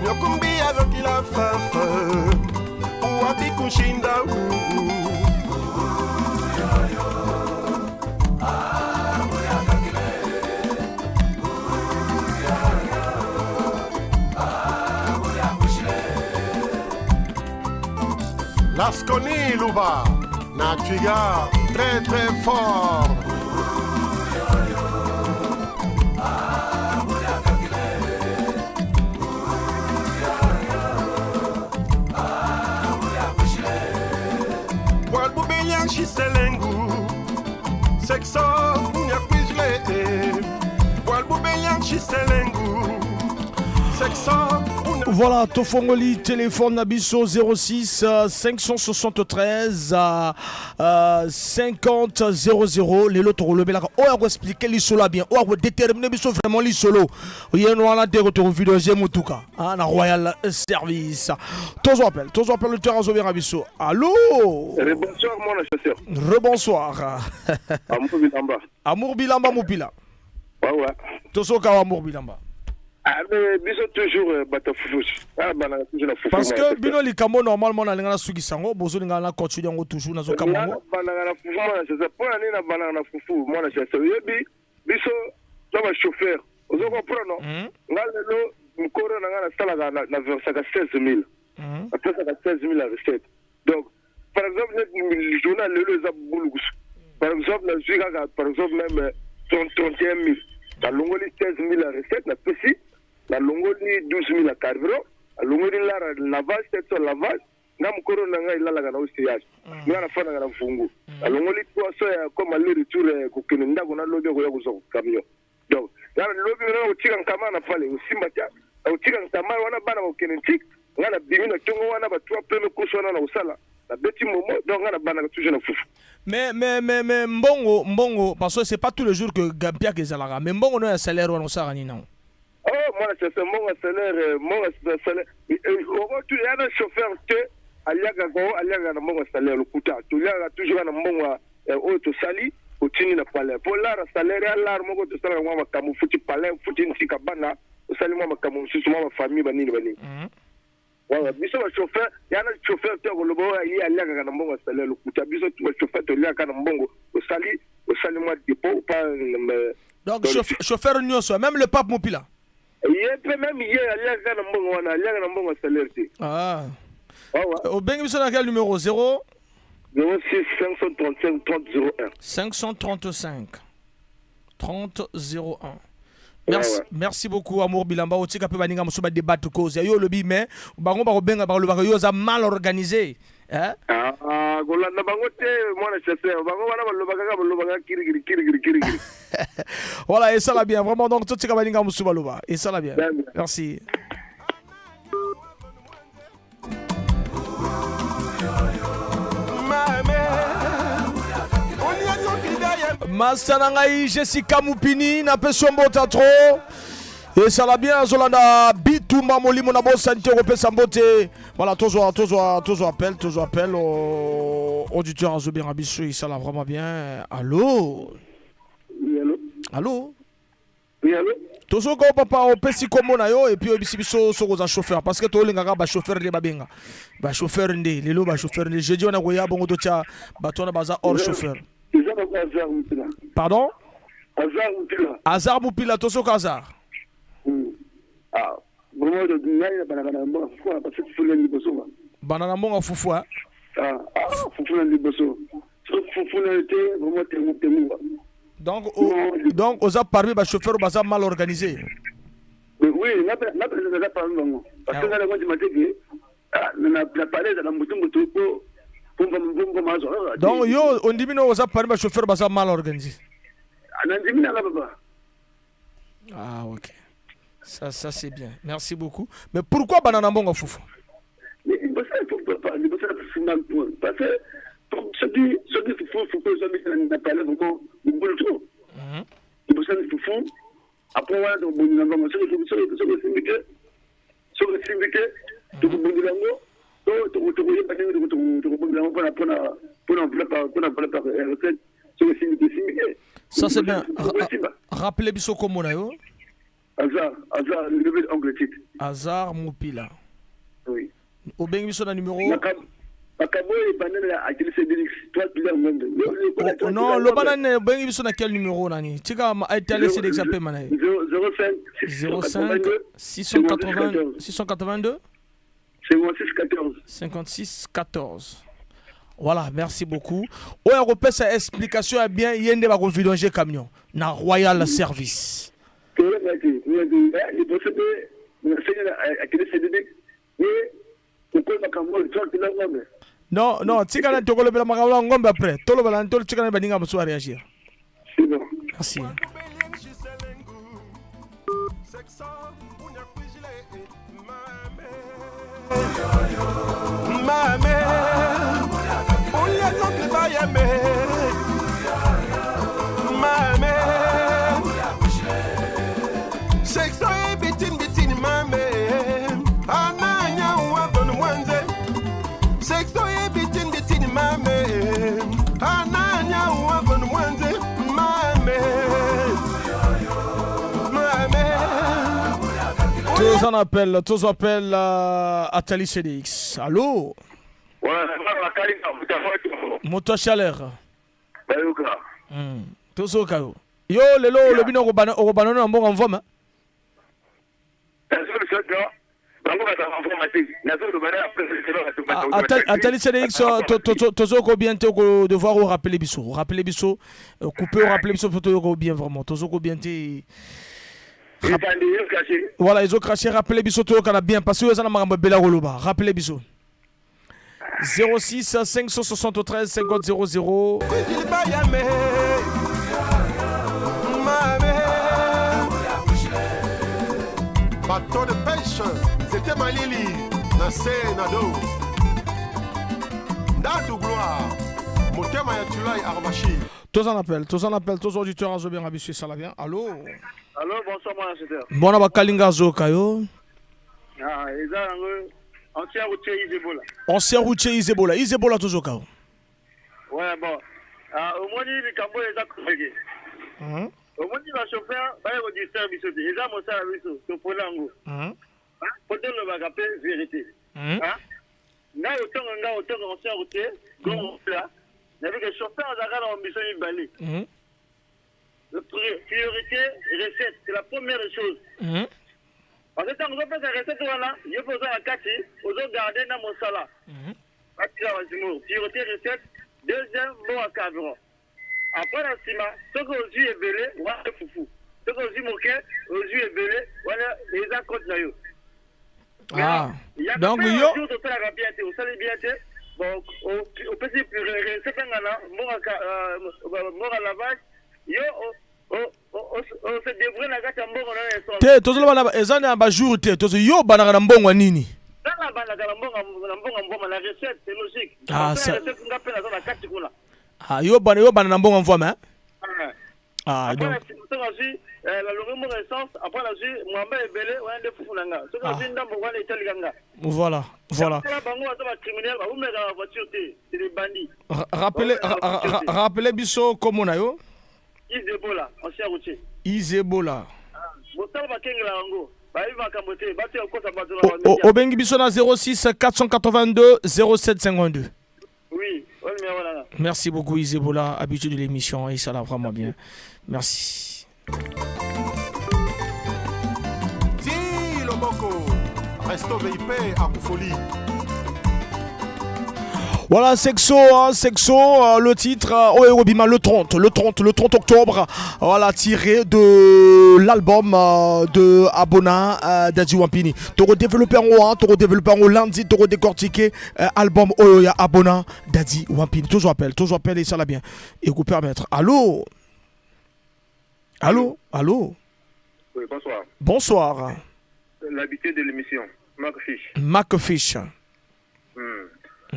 Nyokumbi alokila fafa, wapi kushinda. Lasconi Louba, na Twiga, très très fort. Chiselengu, sexo unyakwizle, Walbubeyan chiselengu, sexo.
Voilà, Tofongoli, téléphone Nabiso 06 573 50 00. Les lots le là. Oh, on expliquer les solo bien. Oh, on déterminer biso vraiment les solo. Il y a un de retour vidéo deuxième en tout cas. Hein, na Royal Service. Tozo appel, tozo appel le terrain Biso. Allô?
Rebonsoir mon chasseur.
Rebonsoir.
Amour Bilamba.
Amour Bilamba Moupila.
Ouais ouais.
Tozo kawa Amour Bilamba.
Ah, mais biso toujours bato fufu. Ah, bana toujours na fufu.
Parce que bino likambo normalement na lingana suki sango bozo lingana na continue yango toujours nazo kamango.
Bana na fufu mwana chasseur. Pona nini na bana na fufu mwana chasseur. Yebi biso to ba chauffeur. Ozo comprendre non? Nga lelo mukoro na nga na sala na versaka 16 000. Apesaka 16 000 la recette. Donc par exemple le journal lelo eza bulukusu. Par exemple nazwi kaka par exemple même 31 000. Nalongoli 16 000 la recette napesi, nalongoli 12 000 ya carburant, nalongoli lara lavage, 700 lavage. Nga mokolo na ngai elalaka na OCH, nga nafandaka na Vungu, nalongoli 300 ya comme aller retour kokende ndako, nalobi akoya kozwa camion. Donc nga lobi na kotika nkama na pale osimba tia nakotika nkama wana, bana bakokende ntike, nga nabimi na ntongo wana ba trois première course wana na kosala nabeti momo. Donc nga nabanaka toujours na fufu.
Mais mbongo mbongo, parce que c'est pas tous les jours que Gampia ezalaka, mais mbongo no ya salaire wana osala nini nango?
Oh mwana chasseur, mbongo ya salaire, mbongo ya salaire okotu ya na chauffeur te aliaka ko aliaka na mbongo ya salaire, lokuta. Toliaka toujours na mbongo oyo tosali otindi na palais po lara salaire ya lara moko tosalaka mwa makambo, futi palais, futi ntika bana, osali mwa makambo mosusu, mwa bafamille banini banini. Voilà, biso bachauffeur ya na chauffeur te akoloba oyo ye aliakaka na mbongo ya salaire, lokuta. Biso bachauffeur toliaka na mbongo osali, osali mwa dépôt pa.
Donc chauffeur nyonso, même le pape Mopila?
Ye mpe, même ye aliaka na mbongo wana, aliaka na mbongo ya salaire te.
Ah. Obengi biso na quel numéro? 0
06 535 30 01.
535 30 01. Merci, ouais. Merci beaucoup Amour Bilamba. Otika pe baninga mosusu ba débat cause yo lobi, mais bango bakobenga balobaka yo oza mal organisé, hein?
Ah, kolanda bango te mwana chasseur, bango wana balobaka kaka, balobaka kirikiri kirikiri kirikiri.
Voilà, et ça la bien vraiment. Donc totika baninga mosusu baloba et ça la bien. Merci. Master na ngai Jessica Mupini napesi yo mbote trop. Esala bien azolanda bitumba molimo na bosani te kopesa mbote. Voilà, tozwa tozwa tozwa appel, tozwa appel au auditeur azobenga biso, esala vraiment bien. Allô?
Oui, allô?
Allô?
Oui, allô?
Tozoka yo papa, opesi kombo na yo et puis oyebisi biso soki oza chauffeur parce que tolingaka ba chauffeur nde babenga. Ba chauffeur nde lelo ba chauffeur nde jeudi wana koya bongo totya bato wana baza hors chauffeur.
Eza papa Hazard Mupila.
Pardon?
Hazard Mupila.
Hazard Mupila, tozoka Hazard.
Ah, vraiment ngai na banaka na mbongo fufu parce que fufu na liboso ba.
Bana na mbongo fufu hein?
Ah, ah fufu na liboso. So fufu na te vraiment tengu tengu.
Donc o, donc oza parmi ba chauffeurs baza mal organisé.
Mais oui, na na na parmi bango. Parce que na konti mateke ah na na parler na mutu mutu po
Donc yo ondimi no oza parmi ba chauffeurs baza mal organisé.
Na ndimi na papa.
Ah ok. Ça c'est bien. Merci beaucoup. Mais pourquoi banana mbongo fufu?
Mais liboso ya fufu papa, liboso ya fufu na parce que soki soki fufu fufu ezomi na parler vraiment mobulu trop. Liboso ya fufu après wana tokobundela mbongo soki soki soki esimbi te soki esimbi te tokobundela yango to tokoyeba ndenge tokobundela yango mpona mpona mpona mpona mpona recette soki esimbi te esimbi te.
Ça c'est bien. Rappelez biso kombo na yo.
Hazard, Hazard, le oncle Tite.
Hazard Mupila.
Oui.
Obengi biso na numéro
makambo oyo ebandeli na ateli cedrix toi kila ngombe.
Non, loba nani obengi biso na quel numéro nani? Tika etali cedrix apema na ye.
05
05 680 682
56 14.
56 14. Voilà, merci beaucoup. Oyo akopesa explication ya bien ye nde bakovidanger camion na Royal Service.
Liboso mpe nasengi na ateli cedrix ye okoyi makambo oyo toi kila ngombe.
Non, non, tika na tokolobela makambo ya ngombe après. Tolobela na tika na baninga mosusu ba réagir.
C'est bon.
Merci.
Mame, Mame, sexo bitin bitin mame, ananya wavon mwanze. Sexo bitin bitin mame, ananya wavon mwanze, mame, mame.
Tous en appel, tous appel Atali CDX. Allô? Moto chaleur.
Bayoka.
Tozoka yo. Yo lelo olobi na okobana okobana na mbongo mvoma. Atali CDX tozoko bien te ko devoir o rappeler biso. Rappeler biso couper o rappeler biso po bien vraiment. Tozoko bien te. Voilà, ils ont craché, rappelez biso toyokana bien parce que eza na makambo ebele ya koloba. Rappelez biso. 06 573 50 00.
Bateau de pêche, c'était Malili, na se na do. Ndatu gloire, motema ya Tulai Armachi.
Tous en appel, tous en appel, tous auditeurs azo bien biso esala bien. Allô?
Allô, bonsoir mwana chauffeur.
Mwana bakalinga azoyoka yo.
Ah, eza yango ancien routier Isebola.
Ancien routier Isebola, Isebola tozoka yo.
Ouais, bon. Ah, omoni likambo oyo eza compliqué. Omoni ba chauffeur baye ko distraire biso te. Eza mosala biso topona yango. Po tolobaka mpe vérité. Ah? Ngai otonga ngai otonga ancien routier, gongo la. Nayebi ke chauffeur azalaka na ambition mibale. Priorité recette, c'est la première chose. Parce que ntango ozopesa recette wana, yo mpe oza na kati, ozogarde na mosala. Batika bazimo, priorité recette, deuxième mbongo ya carburant. Après na nsima, soki ozwi ebele, wana fufu. Soki ozwi moke, ozwi ebele, wana eza compte na yo.
Ah. Donc yo
tosalaka bien te, osali bien te. Bon, opesi recette nga na mbongo lavage, yo ose débrouille na kati ya mbongo na yo essence.
Te tozoloba na eza na ba jour te tozo yo banaka na mbongo ya nini?
Nanga bandaka na mbongo na mbongo mvoma na recette, c'est logique.
Ah,
ça recette nga mpe naza na kati kuna.
Ah, yo bana yo bana na mbongo mvoma hein? Ah,
Après
donc
soki nazwi nalongi mbongo essence, après nazwi mwamba ebele wana nde fufu na nga. Soki nazwi ndambo wana etalika nga.
Voilà, voilà.
Tala bango baza bacriminel, bawumelaka na voiture te, c'est des bandits.
Rappelez biso kombo na yo.
Isebola, ancien routier.
Isebola.
Bosala bakengela yango, bayebi makambo te, bato ya kokosa bato na bamedia.
Obengi biso na 06 482 07 52.
Oui, oyo numéro na nga.
Merci beaucoup Isebola, habitué de l'émission et ça l'a vraiment bien. Merci.
Ti loboko resto vip akufoli.
Voilà, Sexo, hein, Sexo, le titre, oyo ekobima le 30, le 30, le 30 octobre, voilà, tiré de l'album de Abona Daddy Wampini. Toko développer en haut, hein, toko développer en haut lundi, toko décortiquer album oyo ya Abona Daddy Wampini. Toujours appel et ça l'a bien. Et vous permettre. Allô? Allô? Allô?
Oui, bonsoir.
Bonsoir.
L'habitué de l'émission, Marc Fish.
Marc Fish.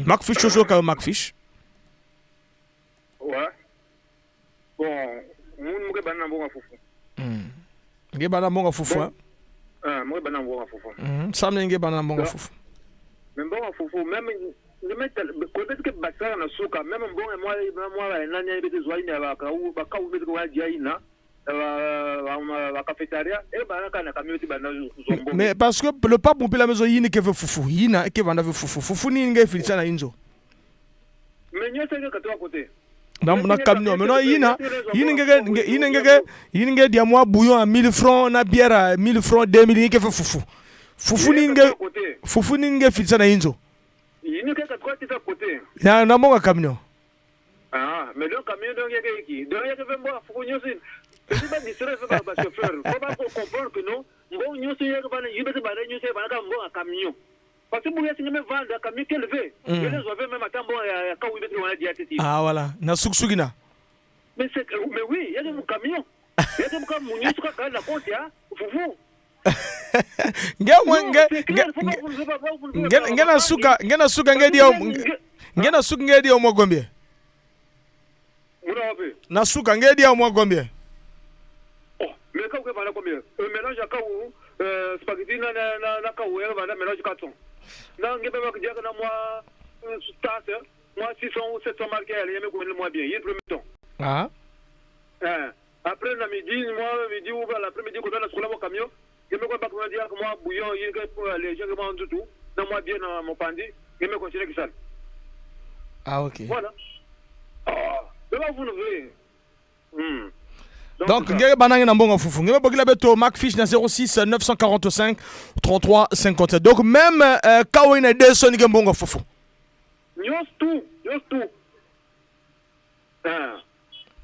Marc Fish, toujours quand Marc Fish.
Ouais. Bon, moun muke bana mbongo fufu.
Nge bana mbongo fufu, hein?
Ah, muke bana mbongo fufu.
Sam nge bana mbongo fufu.
Mais mbongo fufu, même peut-être que basala na suka, même mbongo moi moi nani ebete zwa ina ba ka u ba ka u bete wa dia ina. Ba cafétéria e bana kana kamio ti bana zwa mbongo.
Mais parce que le pape mopela mezo yini ke ve fufu, yina ke vanda ve fufu. Fufu ni nge filisa na inzo.
Mais nyonso eke katoka côté.
Na camion. Maintenant, yina, yini ngeke, yini ngeke, yini ngeke dia moi bouillon à 1000 francs, na bière à 1000 francs, 2000, yini ke ve fufu. Fufu ni nge, fufu ni nge filisa na inzo.
Yini ke katoka tisa côté.
Na monga camion.
Ah, mais donc camion donc yake ki. Donc yake ve mbongo fufu nyonso. C'est pas distraire pas ba chauffeur. Faut pas comprendre que non, mbongo nyonso yake bana yibete bana nyonso bana ka mbongo camion. Parce que bouya singa me vendre camion qu'elle veut. Je les avais même attendre bon ya ka wibete wana dia titi.
Ah voilà, na suksugina.
Mais c'est mais oui, il y a des camions. Il y a des camions nyonso ka la compte ya fufu.
Nge mwe nge nge nge na suka nge na suka nge dia nge na suka nge dia mwa combien?
Muna wapi?
Na suka nge dia mwa combien?
Oh, mais ka vanda combien? Mélange à kaou, spaghetti na na na na kaou, vanda mélange 400. Na nge ba dia na moi tasse, moi 600 ou 700 marqué, allez, mais combien moi bien, il premier temps.
Ah.
Hein. Après na midi, moi midi ou l'après-midi quand on a sur mon camion, je me pas comment dire que moi bouillon, il les gens qui m'ont tout, na moi bien dans mon pandi, je me continue qui ça.
Ah OK.
Voilà. Ah, mais vous ne voyez.
Donc, ngeke banange na mbongo fufu. Ngeke bokila beto Marc Fish na 06 945 33 57. Donc même kawe na 200 ngeke mbongo fufu.
Nyos tout, nyos tout. Ah.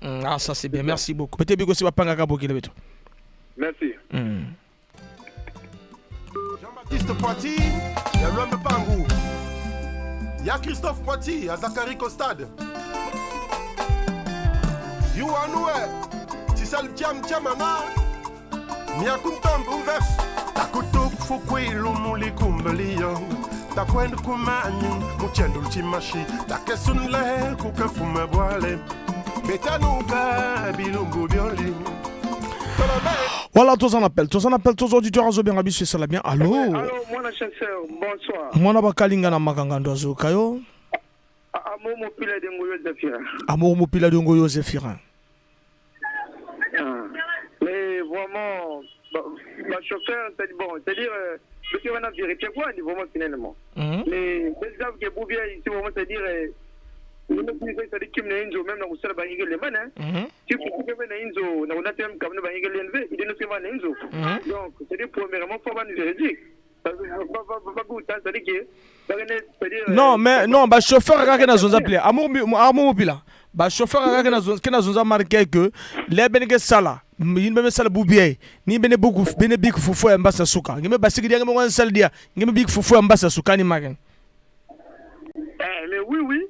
Ah ça c'est bien, merci beaucoup. Peut-être biko si bapanga ka bokila beto.
Merci.
Jean-Baptiste Poiti, ya Luambe Pangu. Ya Christophe Poiti, ya Zachary Costade. Yuanoué, Tisal Tiam Tiamana. Miakuntambu vers. Takutuk fukwilu mulikumbeliyo. Takwend kumanyu, muchendul chimashi. Takesunle kukefume bwale. Betanuka bilumbu bioli.
Voilà, tous en appel, tous en appel, tous auditeurs, azo bien rabi, c'est ça bien. Allô?
Allô, moi la chasseur, bonsoir.
Moi na bakalinga na makanga ndozo kayo.
Amour mopila de Ngoyo Zéphirin.
Amour mopila de Ngoyo Zéphirin.
Ah. Mais vraiment, bah, chauffeur, c'est bon, c'est-à-dire, monsieur, on a vérifié quoi, vraiment, finalement. Mais, c'est ça que vous bien ici, vraiment, c'est-à-dire, c'est-à-dire qu'il y a même dans le ba le man, hein. Tu peux même na inzo, na on a même comme ba yigel NV, il est nous na inzo. Donc, c'est-à-dire, premièrement, faut pas nous vérifier.
Non, mais non, bah chauffeur kaka na zonza pile. Amour amour mopila. Bah chauffeur kaka na zonza na zonza marqué que les beneke sala, yin be sala boubier, ni bene buku bene bik fufu ya mbasa suka. Ngeme basiki dia ngeme sala dia, ngeme bik fufu ya mbasa suka ni magen.
Eh mais oui oui.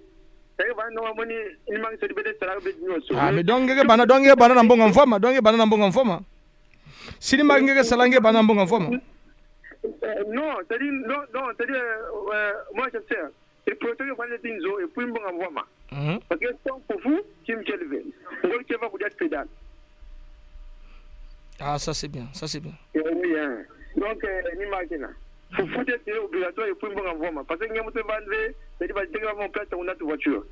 Ah mais donc ngeke bana donc ngeke bana na mbongo mfoma, donc ngeke bana na mbongo mfoma. Sini ma ngeke sala ngeke bana na mbongo mfoma.
Non, c'est-à-dire, non, non, c'est-à-dire, moi je sais. Et priorité ke vanda ti nzo et puis mbongo mvwama. Parce que sans fufu, chimchelve. Ngol keva kudia pédale.
Ah, ça c'est bien, ça c'est bien.
Eh oui, hein. Donc, ni makina. Fufu c'est obligatoire et puis mbongo mvwama. Parce que ngemo te vendre, c'est-à-dire ba tenga mon place on a voiture.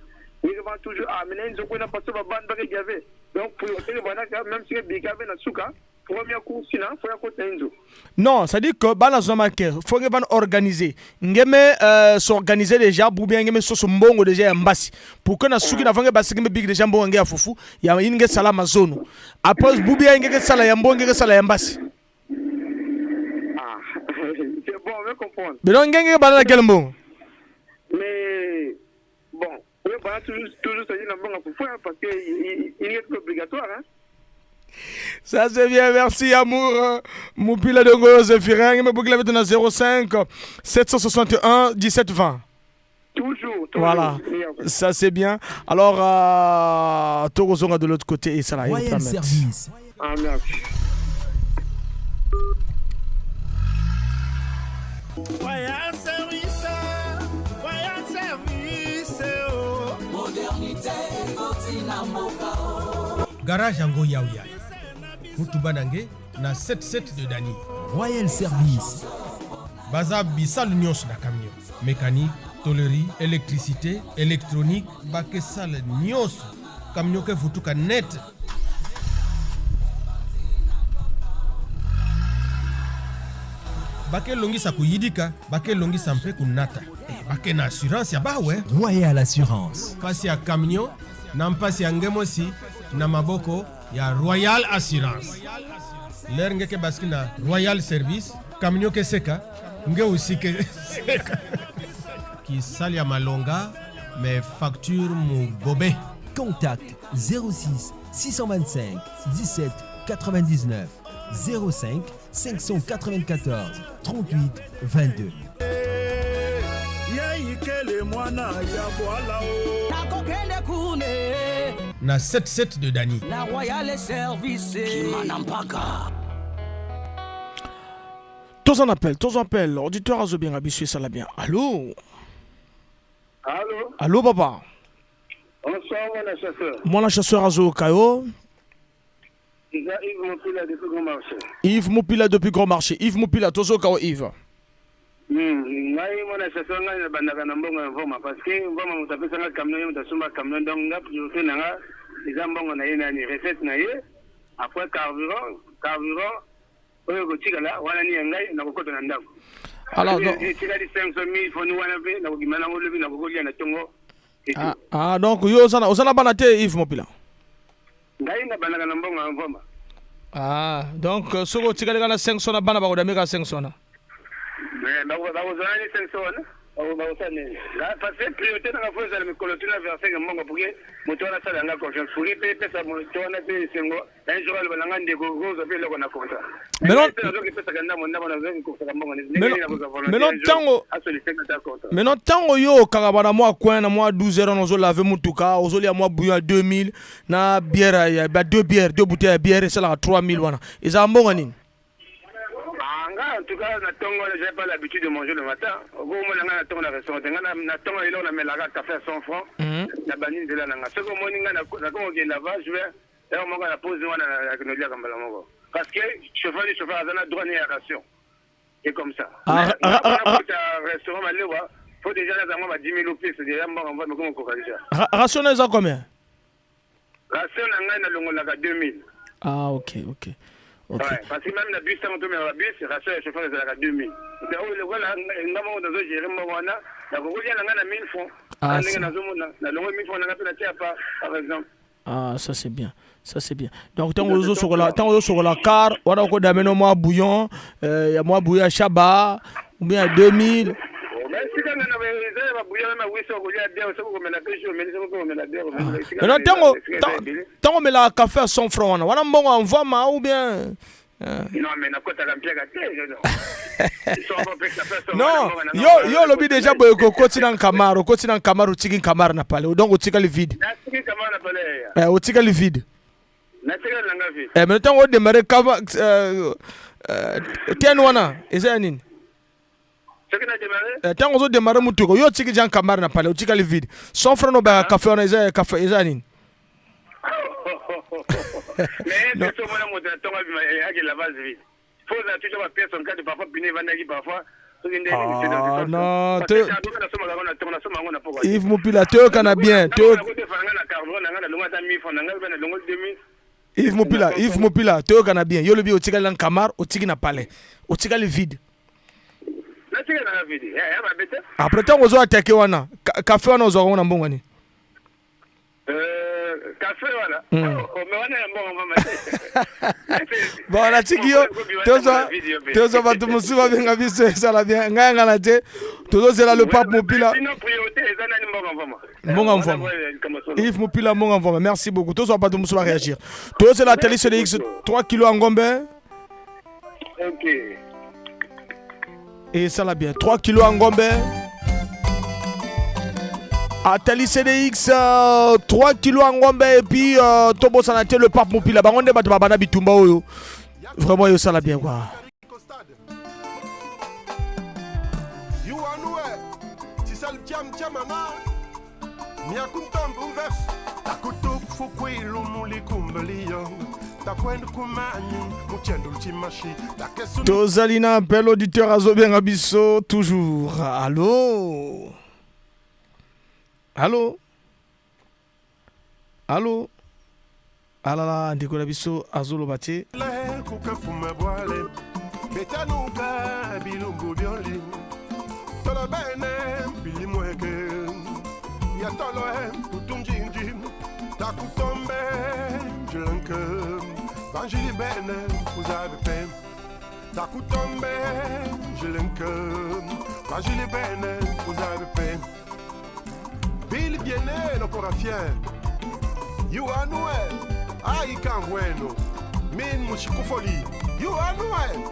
Ils vont toujours ah mais nzo kuna parce que ba bande ba gavé. Donc priorité bana même si bikabe na suka première course na faut ya kota nzo.
Non, ça dit que bana zoma ke faut que ban organiser. Ngeme s'organiser déjà pour bien ngeme soso mbongo déjà ya mbasi. Pour que na suki na vange basi ngeme big déjà mbongo ya fufu ya inge sala mazono. Après bubia ngeke sala ya mbongo ngeke sala ya mbasi.
Ah, c'est bon, on veut comprendre.
Mais non ngenge bana la quel mbongo?
Mais bon, oui, bah, toujours toujours ça dit na mbongo fufu hein, parce que il est obligatoire hein.
Ça c'est bien, merci amour. Moupila de Ngoyo Zéphirin, me boucle avec 05 761 17 20.
Toujours, toujours.
Voilà, ça c'est bien. Alors, Torozonga de l'autre côté et ça là.
Royal Service.
Ah, merci.
Royal Service, Royal Service, oh.
Modernité, Kotina Moka, oh.
Garage yango yauya mutuba nange na 77 de Dani.
Royal Service.
Baza bisalu nyonso na camion. Mécanique, tôlerie, électricité, électronique, bakesale nyonso. Camion ke futuka net. Bakelongisa kuyidika, bakelongisa mpe kunata. Bake na assurance ya bawe.
Royal Assurance.
Pasi ya camion na mpasi ya ngemosi na maboko ya Royal Assurance. Ler ngeke baski na Royal Service, camion ke seka, nge aussi ke seka. Kisali ya malonga, mais facture mu bobe.
Contact 06 625 17 99 05 594 38 22.
Yaikele mwana ya bwala o.
Nakokende kune.
Na 7-7 de Dani.
Na Royal Service. Kimana mpaka.
Tous en appel, tous en appel. Auditeur Azobien Abissu, ça l'a bien. Allô?
Allô?
Allô, papa?
Bonsoir, mon chasseur.
Mon chasseur Azo Kayo.
Yves Mopila depuis Grand Marché.
Yves Mopila depuis Grand Marché. Yves Mopila, tozo Kao Yves.
Ngai mwana chasseur ngai na bandaka na mbongo ya mvoma parce que mvoma moto apesanga camion ye moto asomba camion donc nga priorité na nga eza mbongo na ye nani recette na ye après carburant oyo kotikala wana ni ya ngai nakokota na ndako.
Alors donc
etikali 500 000 foni wana mpe nakokima nango lobi nakokolia na tongo.
Ah donc yo ozana bana te Yves Mopila.
Ngai na bandaka na mbongo ya mvoma.
Ah donc soki otikali kaka na 500 na bana bakodamika 500 na.
Mais bakozala ni 500 wana bakosala nini? Parce que priorité nanga fo ezala mikolo tina verse mbongo pour que moto wana asala yanga confiance pour que mpe epesa moto wana mpe esengo un jour aloba nanga ndeko kozwa mpe eloko na contrat.
Maintenant ntango yo okaka bana mwa coin na mwa 12 heures ozolave motuka ozolia mwa bouillon ya 2000 na bière ya ba deux bières deux bouteilles ya bière esalaka 3000 wana ezala mbongo nini?
En tout cas, na tongo, j'ai pas l'habitude de manger le matin. Au moins, na tongo na restaurant. Na tongo, il on a mis la café à 100 francs. Na banine de la nanga. Ce que moi, na na ko ke lavage, je vais et on m'a la pause wana na na lia kambala moko. Parce que chauffeur du chauffeur a droit à ration. Et comme ça. Restaurant malewa, faut déjà là moi 10 000 plus déjà moi on va me comment quoi déjà.
Ration eza combien?
Ration na ngai na longola 2000.
Ah OK, OK. Okay.
Ouais, parce que même la bus, quand on met la bus, ration ya chauffeur ezalaka 2000. Donc lokola nga moko nazo gérer mbongo wana, nakokolia na nga na 1000 francs.
Ah,
ndenge nazomona, nalongo 1000 francs na nga mpe natia pa, par exemple.
Ah, ça c'est bien. Ça c'est bien. Donc tant ozo sokola, tant ozo sokola car, wana ko dameno moi bouillon, ya moi bouillon ya Chaba ou bien 2000. Maintenant tango tango mela café à 100 francs wana, wana mbongo envoie ou bien
Non mais nakota mpiaka te.
Non, yo lobi déjà boye ko koti na Kamaro, koti na Kamaro tiki Kamaro na pale. Donc otikali vide.
Natiki Kamaro na pale.
Otikali vide.
Natikali nanga vide.
Mais tango démarrer kava ten wana, eza nini?
Soki na démarrer?
Eh, ntango ozo démarrer motuka, yo otiki Jean Camar na palais, otikali vide. 100 francs no baka café wana eza café eza nini?
Mais est-ce que omona moto na ntongo abima ake lavage vide? Faut ozala toujours ba pièces en cas de parfois pneu evandaki parfois soki nde nini c'est dans ce
Ah,
sens.
non,
Parce
te
que carburant nasomaka yango na ntongo, nasomaka yango na pokwa te.
Yves Mupila, toyokana bien.
Ntango nakodefa na ngai na carburant na ngai nalongoli ata 1000 francs na ngai mpe nalongoli 2000.
Yves Mupila, Yves Mupila, toyokana bien. Yo lobi otikali na Kamar, otiki na palais. Otikali vide.
Natikali na nga vide. Ya ya mabe te.
Après ntango ozo attaquer wana, café wana ozwaka ngo na mbongo nini?
Café wana. Oh, mais wana ya mbongo mama te.
Bon, natiki yo, tozwa bato mosusu babenga biso, ezala bien. Ngai yanga na te, tozozela le pape Mopila.
Sinon priorité eza nani? Mbongo mvama.
Mbongo mvama. Yves Mopila, mbongo mvama, merci beaucoup. Tozwa bato mosusu baréagir. Tozela Tali CDX, 3 kilo ya ngombe.
Ok.
Esala bien, 3 kilo ya ngombe. Atali CDX, 3 kilo ya ngombe et puis tobosana te le pape Mopila. Bango nde bato babanda bitumba oyo. Vraiment esala bien quoi.
Yuanue, tisal tiam tiamana, miakuntambu vers, takutuk fukwilu mulikumbeliyo, takwend kumanyi, muchendul chimashi, takesu.
Tozali na appel, auditeur azobenga biso toujours. Allo, allo, allo! Alala, ndeko na biso azoloba te.
Kukafume bwale, betanuka bilumbu byoli, tolobene bilimweke, yatolo tutunjinji, takutombe jilenke, banjili bene kuzabe pe, takutombe jilenke, banjili bene kuzabe pe, bili biene lokora fier, yuanue aikangweno min mushikufoli yuanue.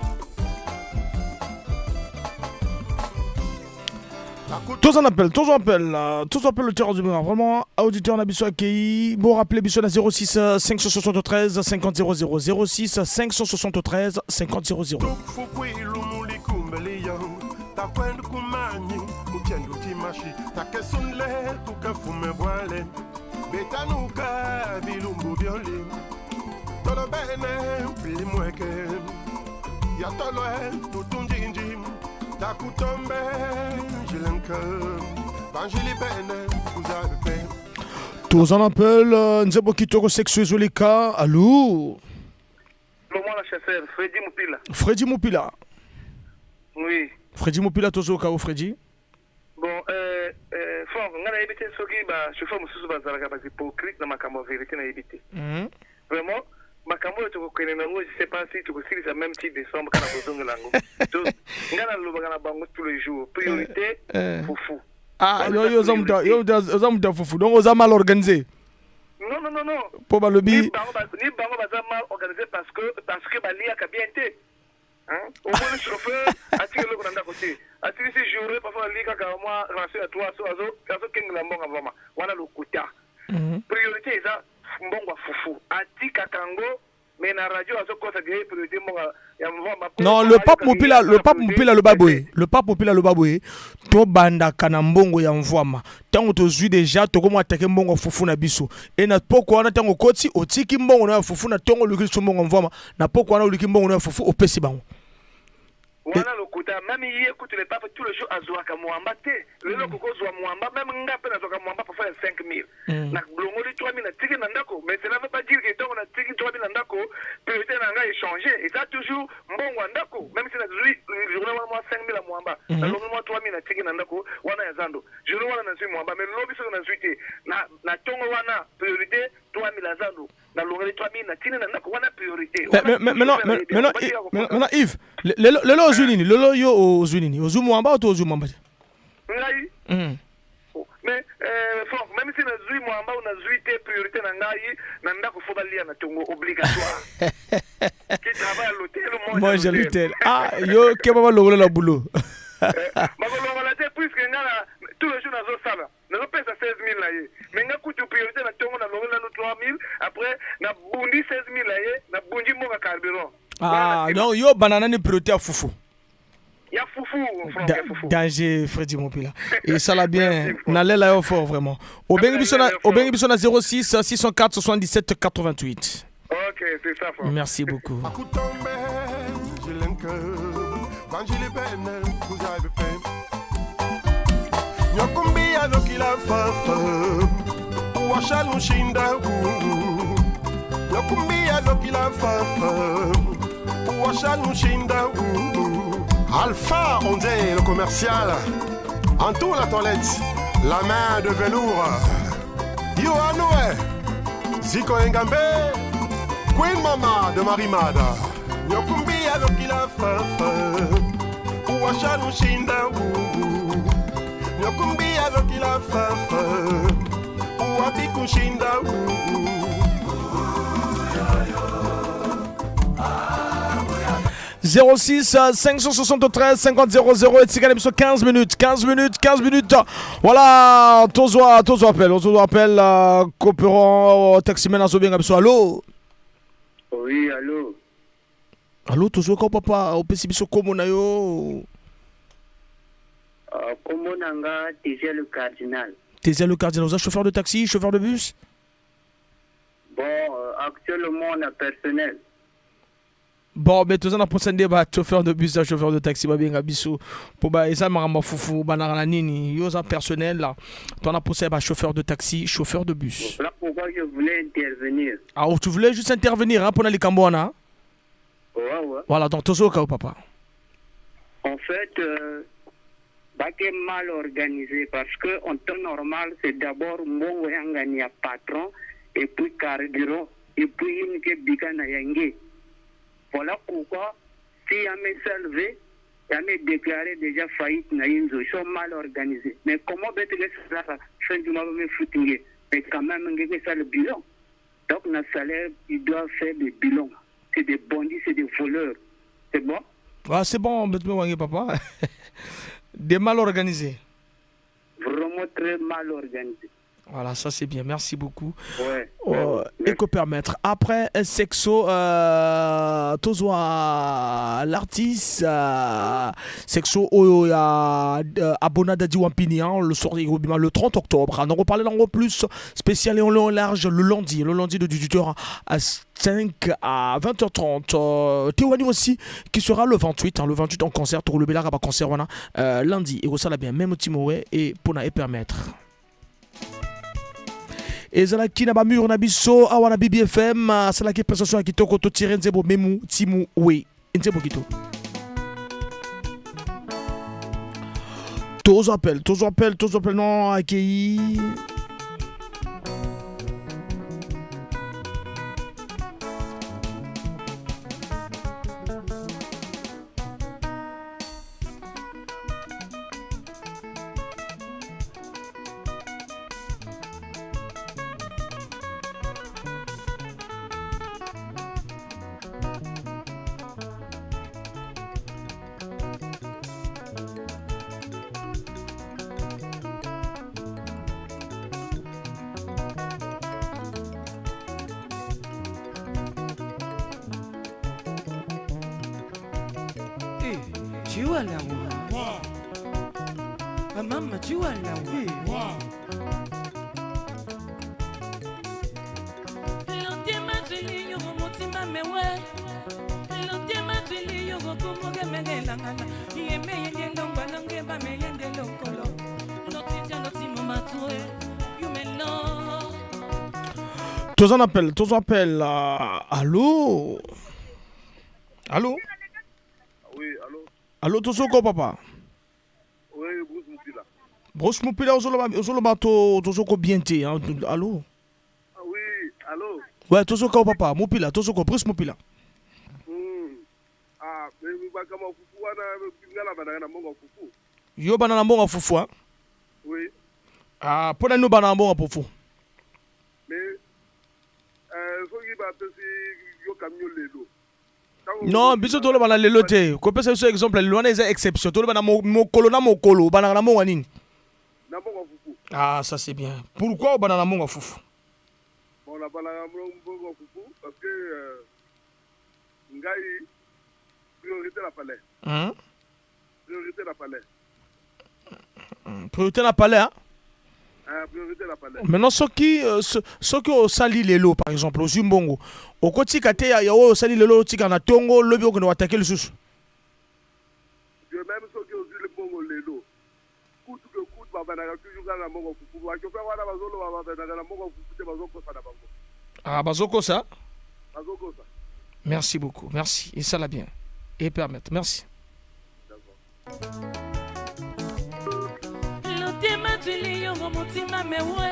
Tous en appel, tous en appel, tous en appel, auditeur du vraiment, auditeur na biso akei, bon rappeler biso na 06 573 50 00, 06 573 50 00.
Fukwilu mulikumbeliyo, takwend kumanyi, muchendu timashi, takesunle kukafume bwale, betanuka bilumbu byoli, tolobene bilimweke, yatolo tutunjinji, takutombe jilenke, banjili bene kuzabe pe.
Tous en appel, nzembo kitoko sexo ezoleka. Allo?
Le mwana chasseur, Freddy Mupila.
Freddy Mupila.
Oui.
Freddy Mupila, tozoka o Freddy.
Bon, Franck, nga nayebi te soki ba chauffeur mosusu bazalaka ba hypocrite na makambo ya vérité, nayebi te. Vraiment, makambo oyo tokokende nango, je sais pas si tokosilisa même ti décembre kana kozongela yango. Nga nalobaka na bango tous les jours, priorité fufu.
Ah, yo oza moto ya fufu, donc oza mal organisé.
Non, non, non, non.
Po balobi
Ni bango baza mal organisé parce que baliaka bien te. Hein? Omoni chauffeur atiki eloko na ndako te, atikisi journée, parfois ali kaka mwa ration ya 3 so azokengela mbongo vraiment wana lokuta. Priorité eza mbongo ya fufu, atikaka yango, mais na radio azokosa ke priorité mbongo ya mvama.
Non, le pape Mopila, le pape Mopila aloba boye, le pape Mopila aloba boye: tobandaka na mbongo ya mvwama, ntango tozwi déjà, tokomi atake mbongo ya fufu na biso. E na poko wana, ntango okoti, otiki mbongo na ya fufu, na ntongo oluki lisusu mbongo ya mvwama, na poko wana oluki mbongo na ya fufu, opesi bango.
Wana lokuta. Même ye kutu le pape, tous les jours azwaka mwamba te. Lelo kokozwa mwamba, même nga mpe nazwaka mwamba parfois ya 5000, na longoli 3000, natiki na ndako. Mais cela veut pas dire que ntango natiki 3000 na ndako, priorité na ngai echanger. Eza toujours mbongo ya ndako. Même si nazwi journée wana mwa 5000 ya mwamba, nalongoli mwa 3000, natiki na ndako wana ya zando, journée wana nazwi mwamba, mais lobi soki nazwi te na ntongo wana, priorité 3000 ya zando, nalongoli 3000, natini na ndako wana, priorité.
Mais maintenant, Yves, lelo ozwi nini? Lelo yo ozwi nini? Ozwi mwamba to ozwi mwamba te?
Ngai? Mais Franck, même si nazwi mwamba ou nazwi te, priorité na ngai na ndako faut balia na tongo, obligatoire. Qui travaille à l'hôtel mange.
Mange à l'hôtel. Ah, yo keba, balongola na boulot.
Bakolongola te, puisque nga na tous les jours nazosala, nazopesa 16 000 na ye. Mais nga kutu priorité na ntongo, nalongoli nanu 3 000, après nabundi 16 000 na ye, nabundi mboka carburant.
Ah, donc yo banda nani priorité ya fufu?
Ya fufu, Franck, ya fufu.
Danger Freddy Mopila. Et ça l'a bien. Nalela yo fort vraiment. Obengi biso na obengi biso na 06 604 77 88.
Ok, c'est ça Franck.
Merci beaucoup.
Alpha, on dit, le commercial. Entoure la toilette, la main de velours. Yohanoé, Zico Engambe, Queen Mama de Marimada. Nyokumbi alokila fafa, Ouacha Lushinda. Nyokumbi alokila fafa, Ouabi Kushinda.
06 573 50 00 etikali biso 15 minutes 15 minutes 15 minutes voilà tozwa tozwa appel tozwa appel euh, coopérant taximen azobenga biso allo
Oui, allô.
allo tozwaka papa opesi biso kombo na yo
Euh, kombo na nga Tizia le cardinal.
Tezia le cardinal oza chauffeur de taxi chauffeur de bus
Bon, euh, actuellement on a personnel.
Bon, mais toza na posa nde ba chauffeur de bus na chauffeur de taxi babenga biso po ba eza makambo ya fufu banaka na nini yo oza personnel là toza na posa ya ba chauffeur de taxi chauffeur de bus.
Voilà pourquoi je voulais intervenir.
Ah, oh, tu voulais juste intervenir hein, pona likambo wana
Ouais, ouais.
Voilà, donc tozoyoka yo papa.
En fait, euh, bake mal organisé parce que en temps normal, c'est d'abord mbongo yangani ya patron et puis carburant et puis inke bika na yange. Voilà pourquoi si Yamé s'est Yamé déclaré déjà faillite na Inzo, ils sont mal organisés. Mais comment peut-être que ça fin du mois me foutingue Mais quand même, ngeke ça le bilan. Donc, dans le salaire, ils doivent faire des bilans. C'est des bandits, c'est des voleurs. C'est bon?
Ah, c'est bon, Betme Wange, papa. Des mal organisés.
Vraiment très mal organisé.
Voilà, ça c'est bien. Merci beaucoup.
Ouais.
Euh, Éco-permettre. Après, Sexo, euh, tozwa l'artiste, euh, Sexo, oyo ya euh, Abona Dadi Wampini, hein, le soir, le 30 octobre. On en reparle en plus, spécial et en long large, le lundi de 18h à 5 à 20h30. Euh, Théoani aussi, qui sera le 28, hein, le 28 en concert, pour le Belaraba concert, voilà, euh, lundi. Et ça bien, même Timoé et Pona et permettre. Ezalaki na bamur na biso awa na BBFM asalaki prestation ya kitoko totire nzembo memu timu we nzembo kitoko tozwa appel tozwa appel tozwa appel non accueilli.
Chiwalawa. Mama chiwalawa. Lotema twili yoko motima mewe. Lotema twili yoko kumuge megelangana. Yeme yenge longwa longe ba meyende lokolo. Lotija lotimo matue. Yumelo.
Toza un appel, toza un appel. Euh, allô Allô
Oui, allô
Allô, tozoko papa.
Oui, Bruce Moupila.
Bruce Moupila, ozoloba ozoloba to tozoko bien te, hein. Allô
Ah oui, allô
Ouais, tozoko papa, Moupila, tozoko Bruce Moupila.
Ah, mais bakama fufu wana ngala banaka na mbongo ya fufu.
Yo bana na mbongo fufu, hein?
Oui,
Ah, pona no bana na mbongo fufu.
mais euh, soki bapesi yo camion lelo.
Non, biso toloba na lelo te. Kopesa biso exemple lelo wana eza exception. Toloba na mokolo na mokolo, banaka na mbongo ya nini?
Na mbongo ya fufu.
Ah, ça c'est bien. Pourquoi obana na mbongo ya fufu?
Bon, na banaka mbongo ya fufu parce que euh, ngai priorité la palais. na palais.
Priorité na palais, hein?
Ah, priorité na palais.
Maintenant soki soki osali lelo, par exemple ozwi mbongo, okotika te ya oyo osali lelo, otika na ntongo, lobi okende koattaquer lisusu.
Je même soki ozwi mbongo lelo, kutu ke kutu babandaka toujours kaka na mbongo fufu. Bachauffeur wana bazoloba babandaka na mbongo fufu te, bazokosa na bango.
Ah, bazokosa.
Bazokosa.
Merci beaucoup, merci, esala bien et permettre, merci.
Lotema twili yongo motima mewe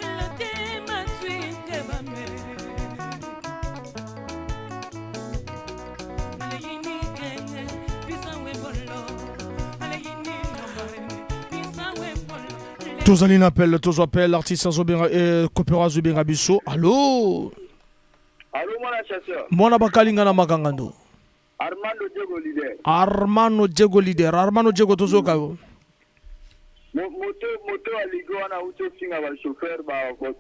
lotema twingebame aleyini kenge bisawe bolo aleyini lombarene bisawe bolo.
Tozali na appel, tozwa appel. Artiste azobenga, coopéra azobenga biso. Allo?
Allo, mwana chasseur.
Mwana bakalinga na makangando.
Armando Diego leader.
Armano Diego leader, Armano Diego, tozoka yo.
Moto ya ligo wana auti ofinga bachauffeur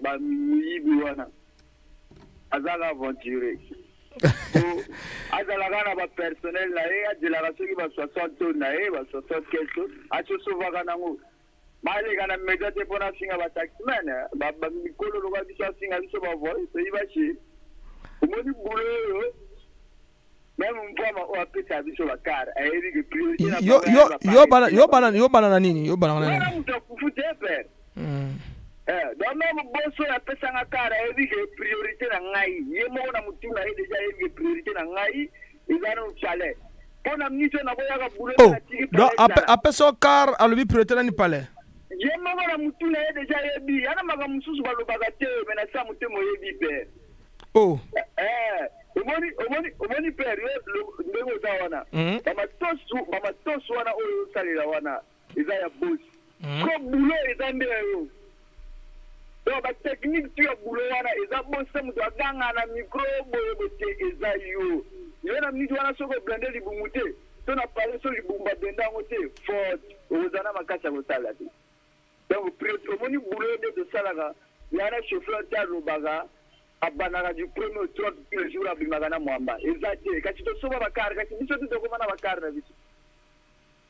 bamiyibi wana, azaka aventure. Azalaka na bapersonnel na ye, azelaka soki ba 60 to na ye ba 60 quelque, asosovaka nango. Maleka na média te mpona afinga bataximen bamikolo loka biso, afinga biso bavoy toyi bashi. Omoni bulo oyo, même mpama oyo apesaka biso bakare ayebi ke priorité na
yo
bango
yo
ya
yo bana yo bana yo bana na nini? Yo bana na
wana
nini?
Moto akufu te, père. Donc même boso oyo apesanga kare ayebi ke priorité na ngai, ye moko na motu na ye déjà ayebi ke priorité na ngai eza nano palais, mpo na miso nakoyaka bulo.
Oh, donc apesa yo car, alobi priorité nani? Palais.
Ye moko na motu na ye déjà ayebi. Yana makambo mosusu balobaka te, me na sa motema oyebi, père.
Oh.
Omoni père, yo ndenge oza wana, bamatosu wana oyo osalela wana eza ya bosi. Ko bulo eza nde ya yo. Donc batechnique tu ya bulo wana eza bosi. Moto aganga na micro boye boye te, eza yo. Yo na miniti wana, soki oblinde libumu te, to na pale so libumu bablinde yango te forte, okozala na makasi ya kosala te. Donc omoni bulo nde tosalaka yana. Chauffeur te alobaka abandaka du premier au 30, tous les jours abimaka na mwamba, eza te. Kasi tosomba bakare, kasi biso te tokoma na bakare na biso,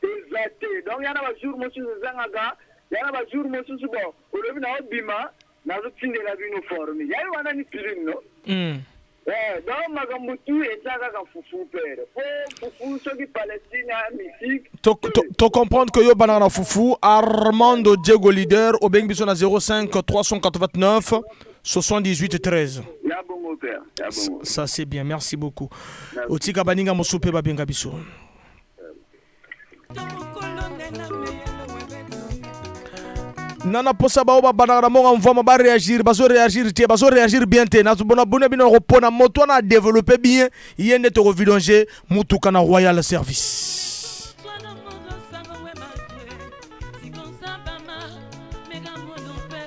eza te. Donc yana bajour mosusu ezangaka, yana bajour mosusu bon, olobi na obima, nazotindela bino forme yayi wana ni pilime no. Donc makambo tu eza kaka fufu, père, po fufu soki Palestine ya mystique.
To comprendre que yo banaka na fufu. Armando Diego leader, obengi biso na 05 389 78 13.
Ya bongo, père, ya bongo.
Ça c'est bien, merci beaucoup. Otika baninga mosusu mpe babenga biso.
Mokolo nde na meyelo webeto.
Nana posa bao babandaka na monga mvwama baréagir, bazoréagir te, bazoréagir bien te. Nazobona buna bino kopona moto wana adéveloppe bien, ye nde tokovidanger mutuka na Royal Service.
Swana mogo sango we matwe sikonsabama meka mono mpe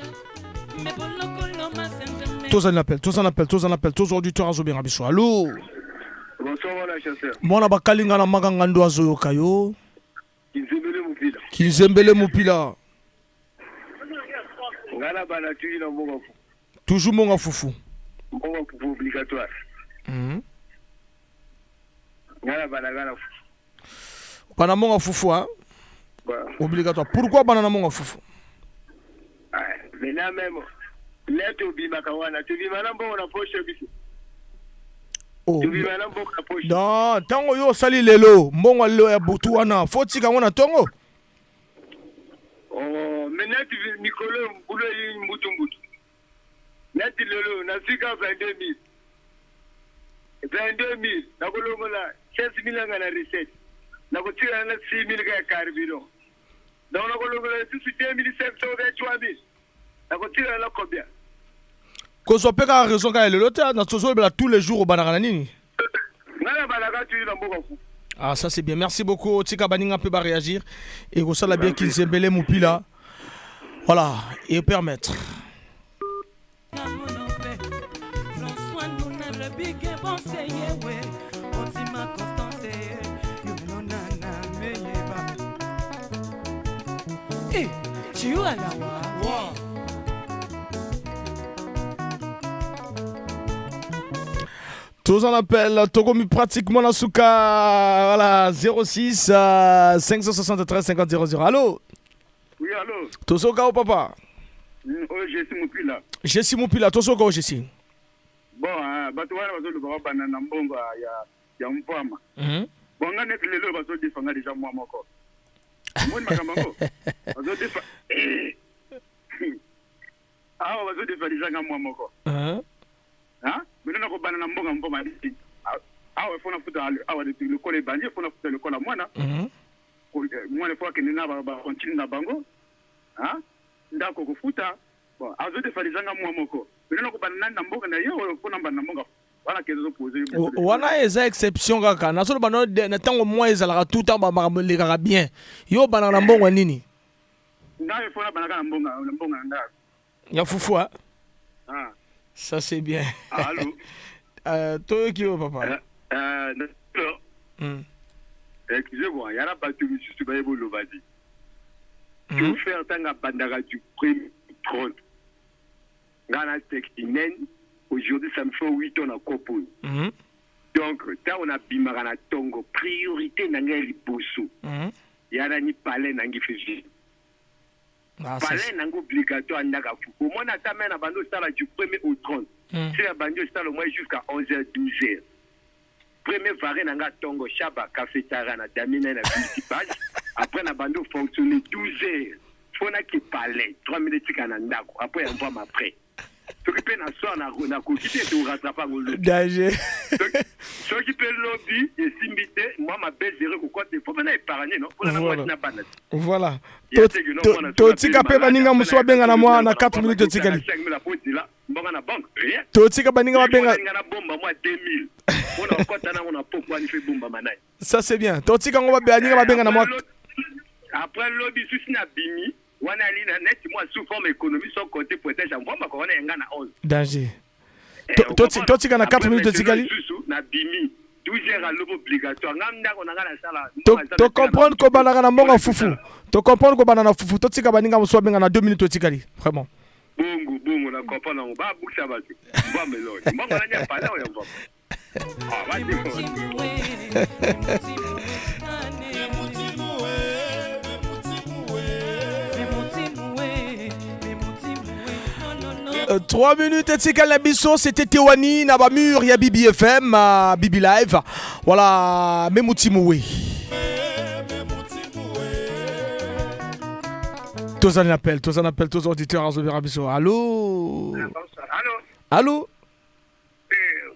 mebolokolo masenze.
Tozali na appel, toza na appel, toza na appel, toza auditeur azobenga biso. Allo?
Bonsoir, wana chasseur.
Mwana bakalinga na makanga ndo azoyoka yo.
Kinzembele mopila.
Kinzembele mopila.
Ngai na bana tuyi na mbongo fufu.
Toujours monga fufu.
Mbongo fufu obligatoire. Ngai na bana ngai na fufu.
Bana monga fufu, hein?
Voilà.
Obligatoire. Pourquoi bana na monga fufu?
Ah, maintenant même le tobimaka wana, tobima na mbongo na poche biso.
Oh.
Tobima na mbongo na poche.
Non, ntango yo osali lelo, mbongo ya lelo ya butu wana, fo tika yango na ntongo.
Oh, mais neti mikolo mbulu eyi mbutu mbutu, neti lelo nazwika 22 000, 22 000 nakolongola 16 000 yanga na recette, nakotikala na 6 000 ka ya carburant. Donc nakolongola lisusu 2 500 ou bien 3 000, nakotikala na combien?
Kozwa mpe kaka raison kaka ya lelo te, na tozolobela tous les jours, obandaka na nini?
Ngai na balaka tuyi na mboka fufu.
Ah, ça c'est bien, merci beaucoup. Tika baninga mpe baréagir ekosala bien. Kinzembele mopila, voilà, et permettre.
Mono mpe François Nduna lebike bonseyewe ontima Constance yolonana meyeba e chiualawa.
Tous en appel, Tokomi pratiquement na suka. Voilà, 06 573 50 00. Allô?
Oui, allô?
Tozoka o papa?
Oyo Jesi Mupila.
Jesi Mupila, tozoka o Jesi.
Bon, hein, bato wana bazoloba babanda na mbongo ya mvwama. Bon, nga neti lelo bazodefa nga deja mwa moko. Omoni makambo yango? Bazodefa. Eh. Awa bazodefa deja nga mwa moko.
Hein?
Hein? Maintenant nakobanda na mbongo ya mvwama. Awa fo nafuta awa lokola ebandi, fo nafuta lokola mwana. Mwana fo akende na bakontine na bango. Hein? Ndako kofuta. Bon, azodefa deja nga mwa moko. Maintenant nakobanda nani na mboka na ye oyo fo nambanda na mboka wana kende ozopose.
Wana eza exception kaka. Nazoloba no na ntango mwa ezalaka tout temps makambo elekaka bien. Yo obandaka na mbongo ya nini?
Ngai fo nabandaka na mbongo na ndako.
Ya fufu, hein?
Ah.
Ça c'est bien.
Allô?
Toyoki yo papa.
Excusez-moi, yala bato misusu bayebi oloba te. Chauffeur ntango abandaka du premier 30, ngai na taximan, aujourd'hui ça me fait 8 ans na kopo oyo. Donc ntango nabimaka na ntongo, priorité na ngai ya liboso ya nani? Palin nangi fevrier.
Ah, ça,
Palin nango obligatoire ndaka fufu. Omona ata me na bandi osala du premier au 30, si na bandi osala au moins jusqu'à 11 heures, 12 heures, premier vare na nga ntongo shaba cafetara na damina na biliki base. Après na bandi ofonctionner 12 heures, fo nake palin 3 minutes tika na ndako. Après ya mvwama, après soki mpe na soir nakoki te, torattrape yango lobi.
Danger.
Soki mpe lobi esimbi te, mwa mabe zero ekokota, fo mpe na épargne no mpona na mwasi na bana te.
Voilà. Totika mpe baninga mosusu babenga na mwa na 4 minutes totikali.
Mbongo na banque, rien.
Totika baninga babenga.
Nga na bomba mwa 2000 mpona okɔta nango na poko wani fe bombama nani.
Ça c'est bien. Totika ngo baninga babenga na mwa.
Après lobi susi na bimi wana ali na neti mwa sous forme économie sans compter pointage ya mvwamba wana yanga na 11.
Danger. Totika na 4 minutes totikali.
Susu na bimi 12 heures alobi obligatoire nga ndako na nga nasala.
Tocomprendre kobandaka na mbongo fufu, tocomprendre kobanda na fufu. Totika baninga mosusu babenga na 2 minutes totikali vraiment.
Bongo bongo na comprendre yango, babukisa bato mvwamba eloko mbongo nani ya pala oyo mvwamba. Ah, badi.
3 minutes etikali na biso. C'était Tewani na bamur ya BBFM, Bibi Live. Voilà, Memutimuwe. Toza na appel, toza na appel, toza auditeur azobera biso. Allô?
Allô?
Allô?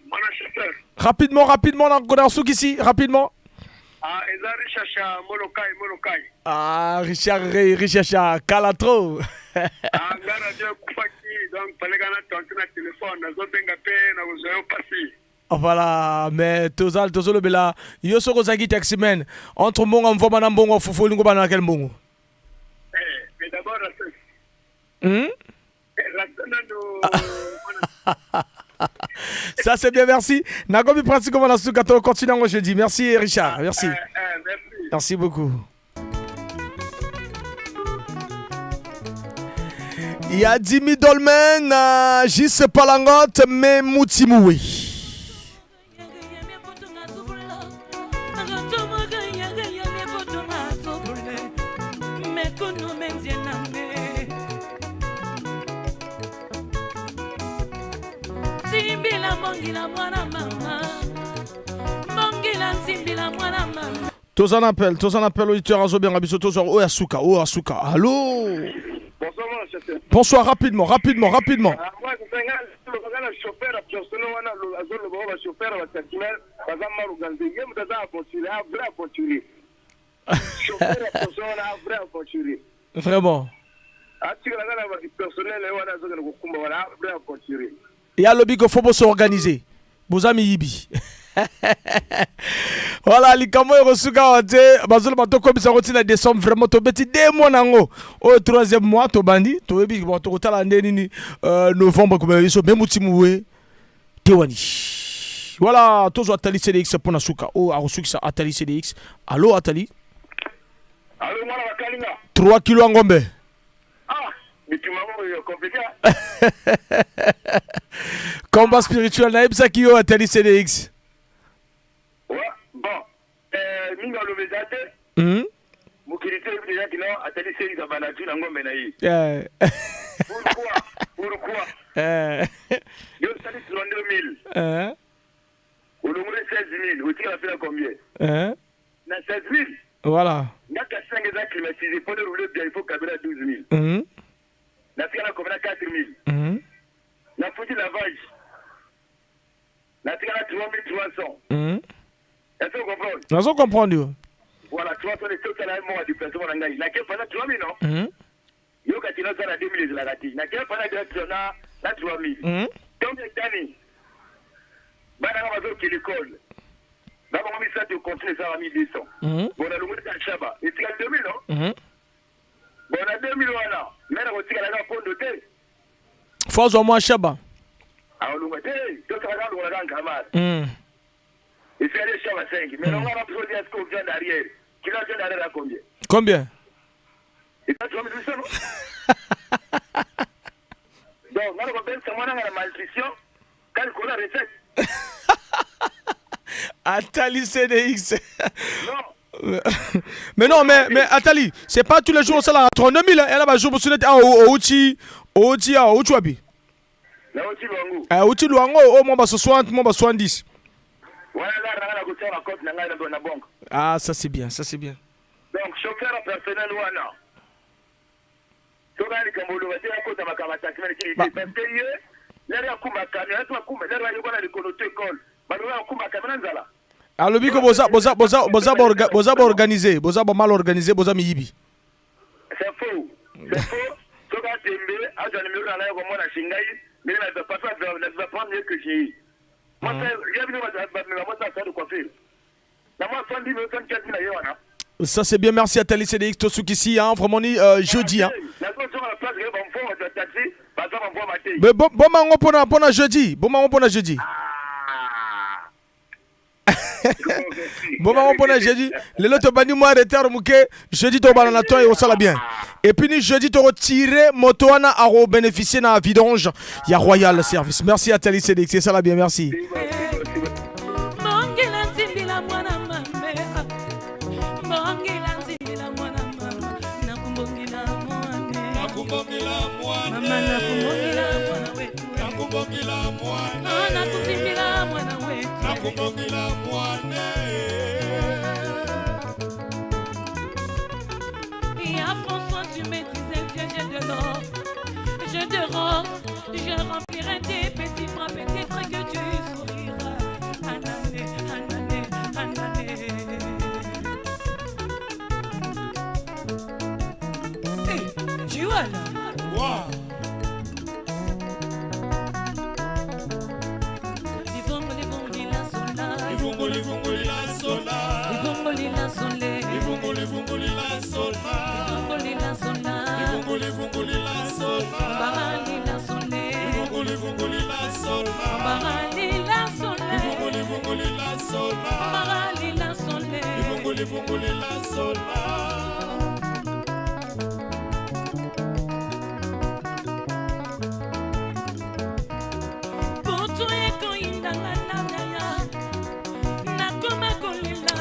Mwana chauffeur.
Rapidement, rapidement, na suki ici, rapidement.
Ah, eza Richard Molokai, Molokai.
Ah, Richard Ray, Richard Kalatro.
Ah, nga radio ekufaki, donc paleka na tonti na telefone, nazobenga mpe na kozwa yo pasi.
Voilà, mais tozal tozolobela yo soki ozalaki taximan, entre mbongo mvoma na mbongo fufu, olingo bana na quel mbongo?
Eh, mais d'abord Rasta nano.
Ça c'est bien, merci. Nakomi pratiquement na suka, to continue yango jeudi. Merci Richard, merci.
Merci.
Merci beaucoup. Il y a Dimi Dolmen, Gis Palangote, mais Moutimoué.
Nzimbila mbongila mwana mama, mbongila nzimbila mwana mama.
Tous en appel, tous en appel, auditeur azobenga biso, tous oyo asuka, oyo asuka. Allô?
Bonsoir, mon chauffeur.
Bonsoir, rapidement, rapidement, rapidement.
Ah, moi, c'est nga na chauffeur ya personnel wana azoloba oyo bachauffeur ya bataximan baza mal organisé. Ye moto aza aventurier, a vrai aventurier. Chauffeur ya personnel wana a vrai aventurier.
Vraiment.
Atikala nga na bapersonnel ye wana azokende kokumba wana, a vrai aventurier.
Ya lobi ko faut s'organiser. Boza miyibi. Voilà, likambo oyo kosuka awa te. Bazoloba tokomisa yango ntina décembre. Vraiment tobeti 2 mois nango oyo troisième mois tobandi, toyebi. Bon, tokotala nde nini novembre komema biso. Me mutimuwe tewani. Voilà, tozwa Atali CDX mpona suka oyo akosukisa. Atali CDX, allo Atali?
Allo, mwana bakalinga.
3 kilo ya ngombe.
Ah.
Bitumba moko compliqué.
Combat spirituel nayebisaki yo atali CDX.
Ouais, bon. Mingi aloba eza te. Mokili te oyebi deja kino atali CDX abanda tu na ngombe na ye. Pourquoi? Pourquoi? Yo osali 32 000. Olongoli 16 000, otikala mpe na combien? Na 16 000.
Voilà.
Nga kasi nanga eza climatisé mpo na rouler bien, il faut kabela 12 000. Natikala combien? Na 4 000. Nafuti lavage. Natikala 3300. Est-ce que vous comprenez?
Nazo comprendre yo.
Voilà, 300 et totala moko ya déplacement na ngai. Nake fana 3000 non? Yo kati na osala 2000 ezalaka te. Nake fana na 3000. Donc etani bana nga bazokende école. Ba bango misato continue ezalaka 1200. Bon, nalongoli ka shaba etikali 2000 non? Bon, na 2000 wana me nakotikala kaka pondo te.
Fo azwa mwa shaba.
Aolonga te, tosalaka alongola kaka nkamar. Etikali shaba 5 mais nango wana biso dia siko viande arrière kilo viande arrière à combien?
Combien?
Eza 3800 non? Donc nga nakobebisa mwana nga na malnutrition ka likolo ya recette.
Atali CDX.
Non.
Mais non, mais Atali, c'est pas tous les jours ça la 32 000. Elle a jour pour ah outi outi ah outi wapi?
Nauti Luango.
Ah outi Luango au moins ba 60, moins ba 70.
Wana la ranga na kotia na compte na ngai na banque.
Ah ça c'est bien, ça c'est bien.
Donc chauffeur personnel wana. Soki likambo oloba te akota makambo ya taximan ekili te parce que ye lere akumba camion ati akumba lere ayokona na likolo to école baloba akumba camion na nzala.
Alobi ko boza boza boza boza boza ba organisé, boza ba mal organisé, boza miyibi.
C'est faux. C'est faux. Soki atembe azwa numéro na ngai komona shingai ndenge na papa na va prendre mieux que j'ai. Moi ça ya bino ba ba moi ça ça de coiffure. Na moi 70 000 75 000 na ye wana.
Ça c'est bien, merci à Tali CDX Tosukisi, hein, vraiment ni jeudi hein. Mais bon bon mango pona pona jeudi, bon mango pona jeudi. Bon mango pona jeudi, lelo to bandi moi retard muke, jeudi to bana na temps et osala bien. Et puis ni jeudi to retirer moto wana a bénéficier na vidange ya Royal Service. Merci à Tali CDX, ça la bien, merci.
Mongela ntimbila mwana mame, mongela ntimbila mwana mama, nakumbongela mwana,
nakumbongela mwana,
mama nakumbongela mwana wetu,
nakumbongela mwana,
ah, nakutimbila mwana wetu,
nakumbongela mwana.
Ya François, tu me disais viens, j'ai de l'or, je te rends, je remplirai tes petits bras, peut-être que tu souriras. Anané, anané, anané. Hey, Joana.
Wow.
Livongo, livongo, lila sola.
Livongo, livongo, lila sola.
Livongo, lila sole.
Livongo, livongo, lila sola.
Livongo, lila sola.
Livongo, livongo, lila sola.
Bara lila sole.
Livongo, livongo, lila sola.
Bara lila sole.
Livongo, livongo, lila sola.
Bara lila sole.
Livongo, livongo, lila sola.
Butu ekoyindanga na naya, nakoma kolela.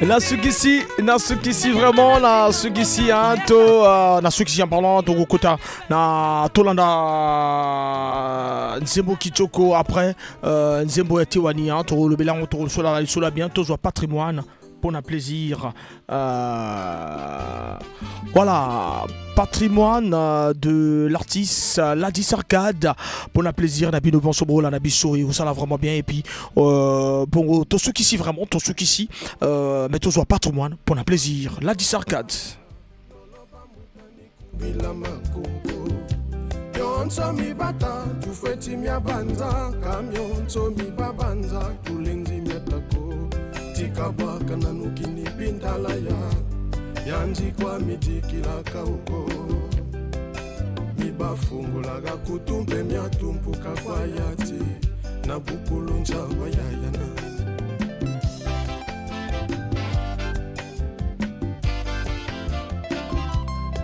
Nasukisi, nasukisi vraiment, nasukisi hein, to nasukisi en parlant to kokota na tolanda nzembo kitoko après nzembo ya Tiwani hein, to lobela ngo to sola sola bien tozwa patrimoine pour na plaisir. Voilà, patrimoine de l'artiste Ladis Arcade pour na plaisir na bino bonso bola na biso et ça vraiment bien et puis bon tosukisi vraiment tosukisi mais tozwa patrimoine pour na plaisir Ladis Arcade.
Mionso mibata tufeti mia banza kamionso mibabanza tulenzi miatako tikabwaka nanukini bindala ya yanzikwa mitikilaka uko mibafungulaka kutu mpe miatumpuka kwa yati na bukulu nzaba yayana.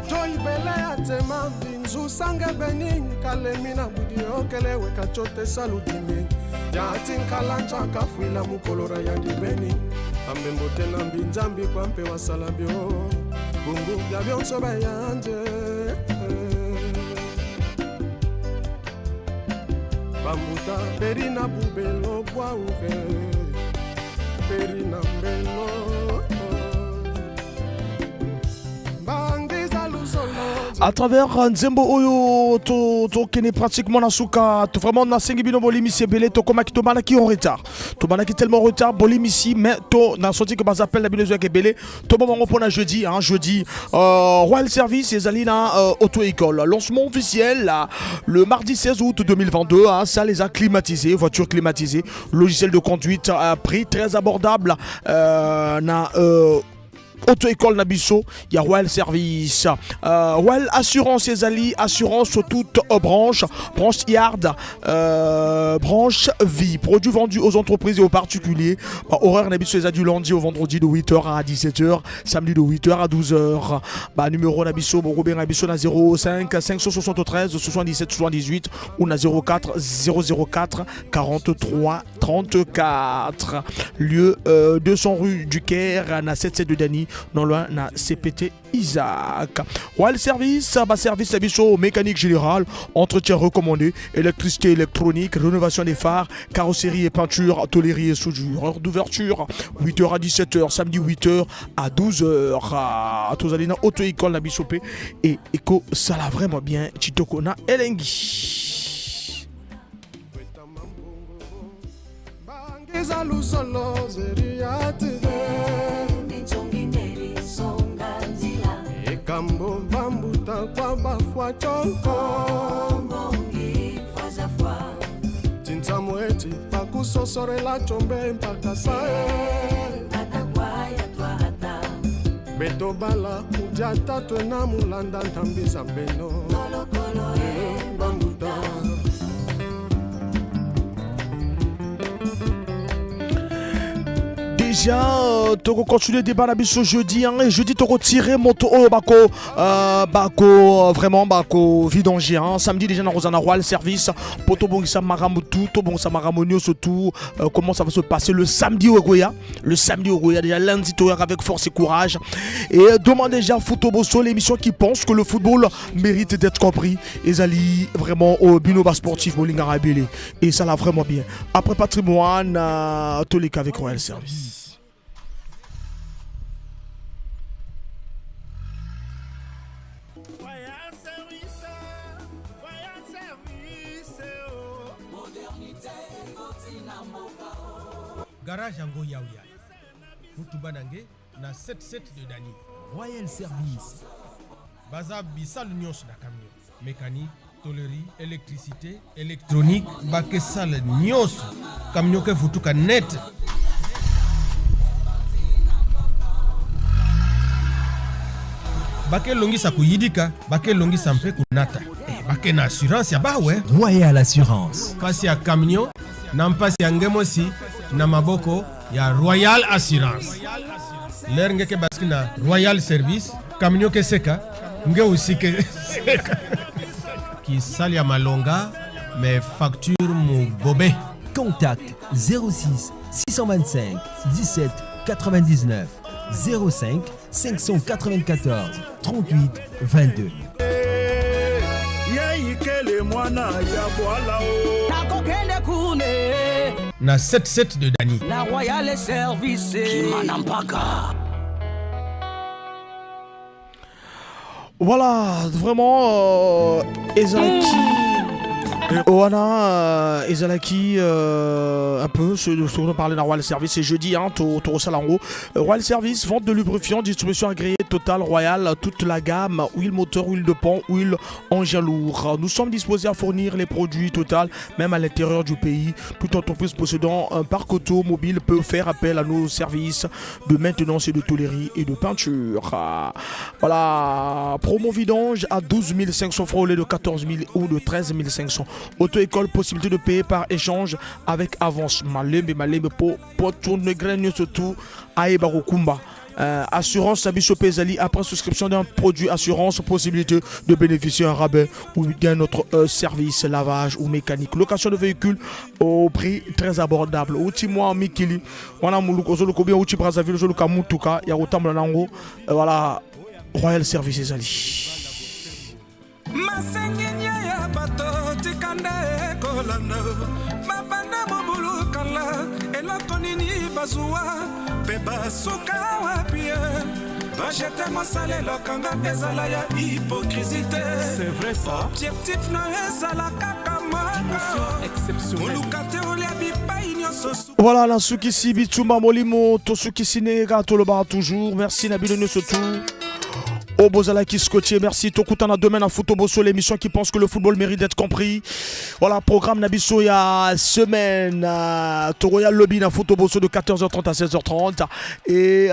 Toibele ya tema mbinzo.
Nzuzu sange beni kalemi na budi okelewe kachote saludimi yatinkala kafuila mukolora yandi beni. Ambembo te na mbinzambi kwa mpe wasala bio. Bungu bya byonso bayanje. Bambuta beri na bubelo bwauke beri na mbelo.
À travers nzembo oyo tokende pratiquement na suka vraiment nasengi bino bolimisi ebele tokomaki tobanaki en retard. Tobanaki tellement en retard bolimisi mais to na senti que bazapel na bino ezwaki ebele. Toboma yango mpona jeudi hein, jeudi Royal Service ezali na auto école lancement officiel là, le mardi 16 août 2022 hein, salle eza climatisée voiture climatisée logiciel de conduite à prix très abordable na auto-école na biso ya Royal Service. Royal Assurance ezali assurance sur toute branche branche yard branche vie. Produits vendus aux entreprises et aux particuliers. Bah, horaire na biso eza du lundi au vendredi de 8h à 17h samedi de 8h à 12h bah, numéro na biso bokobenga biso na 05 573 77 78 ou na 04 004 43 34 lieu 200 rue du Caire na 77 de Dany non loin na CPT Isaac. Royal Service ba service na biso mécanique générale entretien recommandé électricité électronique rénovation des phares carrosserie et peinture tôlerie et soudure. Heure d'ouverture 8h à 17h samedi 8h à 12h tozali na auto école na biso pe et eko sala vraiment bien kitoko na elengi.
Bangiza lusolo ekambo bambuta kwa bafwa chonko tintsamu eti bakusosorela chombe mpaka sae beto bala udia tatwe na mulanda ntambiza beno bambuta.
Déjà toko continuer débat na biso jeudi hein, et jeudi toko tirer moto oyo bako bako vraiment bako vidanger hein. Samedi déjà na Rosana Royal Service poto bongisa makambo tout to bongisa makambo nyonso tout comment ça va se passer le samedi au Goya. Le samedi au Goya déjà lundi toyaka avec force et courage. Et demande déjà Foot l'émission qui pense que le football mérite d'être compris. Ezali vraiment au bino ba sportif bolinga rabele et ça l'a vraiment bien. Après patrimoine toleka avec Royal Service.
Garage yango yauya mutuba na nge na 77 de Dani.
Royal Service.
Baza bisalu nyonso na camion. Mécanique, tôlerie, électricité, électronique, bakesale nyonso. Camion ke futuka net. Bakelongisa kuyidika, bakelongisa mpe kunata. Eh, bake na assurance ya bawe.
Royal Assurance.
Pasi ya camion na mpasi ya ngemosi na maboko ya Royal Assurance. Lere ngeke baski na Royal Service, camion ke seka, nge aussi ke seka. Kisali ya malonga, mais facture mu bobe.
Contact 06 625 17 99 05 594 38 22.
Yeikele mwana ya bwala o.
Nakokende kune.
Na 77 de Dani.
Na Royal Service. Kimana mpaka.
Voilà, vraiment, ezalaki wana ezalaki un peu ce dont on parlait dans Royal Service. C'est jeudi, hein, to Salango. Royal Service, vente de lubrifiants, distribution agréée Total Royal, toute la gamme, huile moteur, huile de pont, huile engin lourd. Nous sommes disposés à fournir les produits Total, même à l'intérieur du pays. Toute entreprise possédant un parc automobile peut faire appel à nos services de maintenance et de tôlerie et de peinture. Voilà, promo vidange à 12 500 francs au lieu de 14 000 ou de 13 500. Auto-école, possibilité de payer par échange avec avance. Malembe, malembe, po, po, tourne graine, surtout, aïe, barokumba. Assurance na biso mpe ezali après souscription d'un produit assurance, possibilité de bénéficier un rabais ou d'un autre service, lavage ou mécanique, location de véhicule au prix très abordable. Outi mwa mikili wana moluka ozoluka bien outi Brazzaville ozoluka mutuka ya kotambola nango, voilà, Royal Service ezali.
Masenginya ya bato tika nde kolanda babanda mobulu kala eloko nini bazuwa mpe basuka wapi ye bajete mosala elokanga ezala ya hypocrisie te.
C'est vrai, ça.
Objectif na ezala kaka moko oluka te olia bipai nyonso.
Voilà, nasukisi bitumba molimo, tosukisi ndenge kaka tolobaka toujours. Merci na bino nyonso tout oyo bozalaki scotché. Merci. Tokutana demain na Foot Bosso, l'émission qui pense que le football mérite d'être compris. Voilà, programme na biso ya semaine. Toroya lobi na Foot Bosso de 14h30 à 16h30 et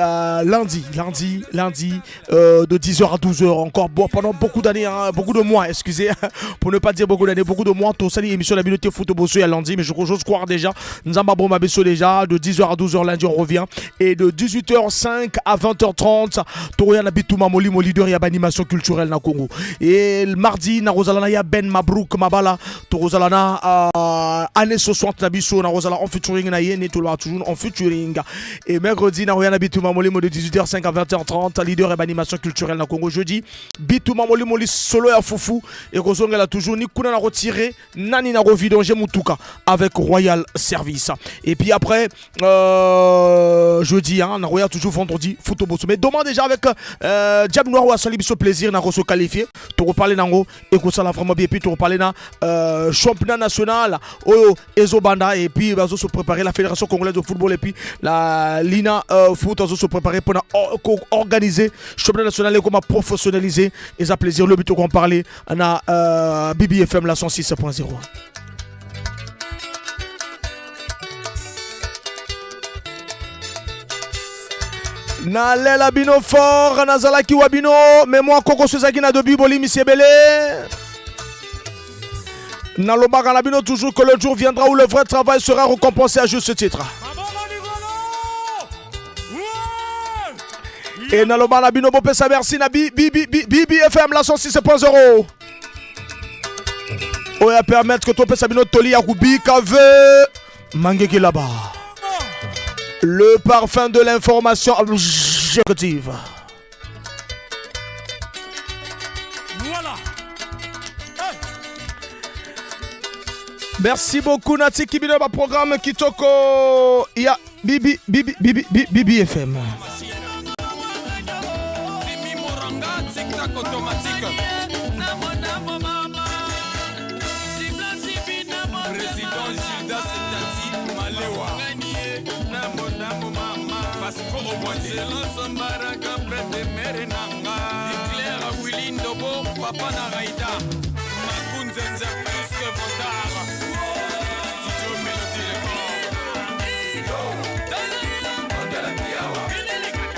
lundi, lundi, lundi de 10h à 12h encore. Bon, pendant beaucoup d'années, hein, beaucoup de mois, excusez, pour ne pas dire beaucoup d'années, beaucoup de mois, tosali émission na bino te Foot Bosso ya lundi, mais j'ose croire déjà, Nzambe abomba biso déjà, de 10h à 12h lundi on revient et de 18h05 à 20h30 Toroya na Bituma Molimo, leader ya animation culturelle na Congo. Et le mardi na rozala ya Ben Mabrouk Mabala, torozala na année 60 na biso na rozala en featuring na ye ne toloba toujours en featuring. Et mercredi na roya na Bituma Molimo de 18h05 à 20h30, leader ya animation culturelle na Congo. Jeudi Bituma Molimo li solo ya fufu et kozongela toujours ni kuna na retirer nani na revidanger mutuka avec Royal Service. Et puis après jeudi, hein, na roya toujours vendredi Foot Bosso, mais demain déjà avec Diable Noir asali biso plaisir na se qualifier, to reparler nango et que ça la vraiment bien. Et puis to reparler na championnat national oyo ezobanda et puis bazo se préparer, la Fédération congolaise de football et puis la Lina Foot azo se préparer pour organiser championnat national et comment professionnaliser. Et ça plaisir le but qu'on parler na BBFM la 106.0. Nalela bino fort, nazalaki wa bino mais moi koko ezalaki na dobi bolimisi ebele. Nalobaka na bino toujours que le jour viendra où le vrai travail sera récompensé à juste titre. Et naloba na bino bopesa merci na B, B, B, B, BBFM la 106.0 oyo permettre que topesa bino toli ya kobika ve mangeki là-bas. Le parfum de l'information objective.
Voilà.
Merci beaucoup Nati Kibino ba programme kitoko ya Bibi Bibi Bibi Bibi Bibi FM.
Timi Moranga, tic-tac automatique. Président Gildas Tati Malewa. Vasco Obwande. Claire Willy Ndobo, papa na Raïda. Makunzenze plus que Votard.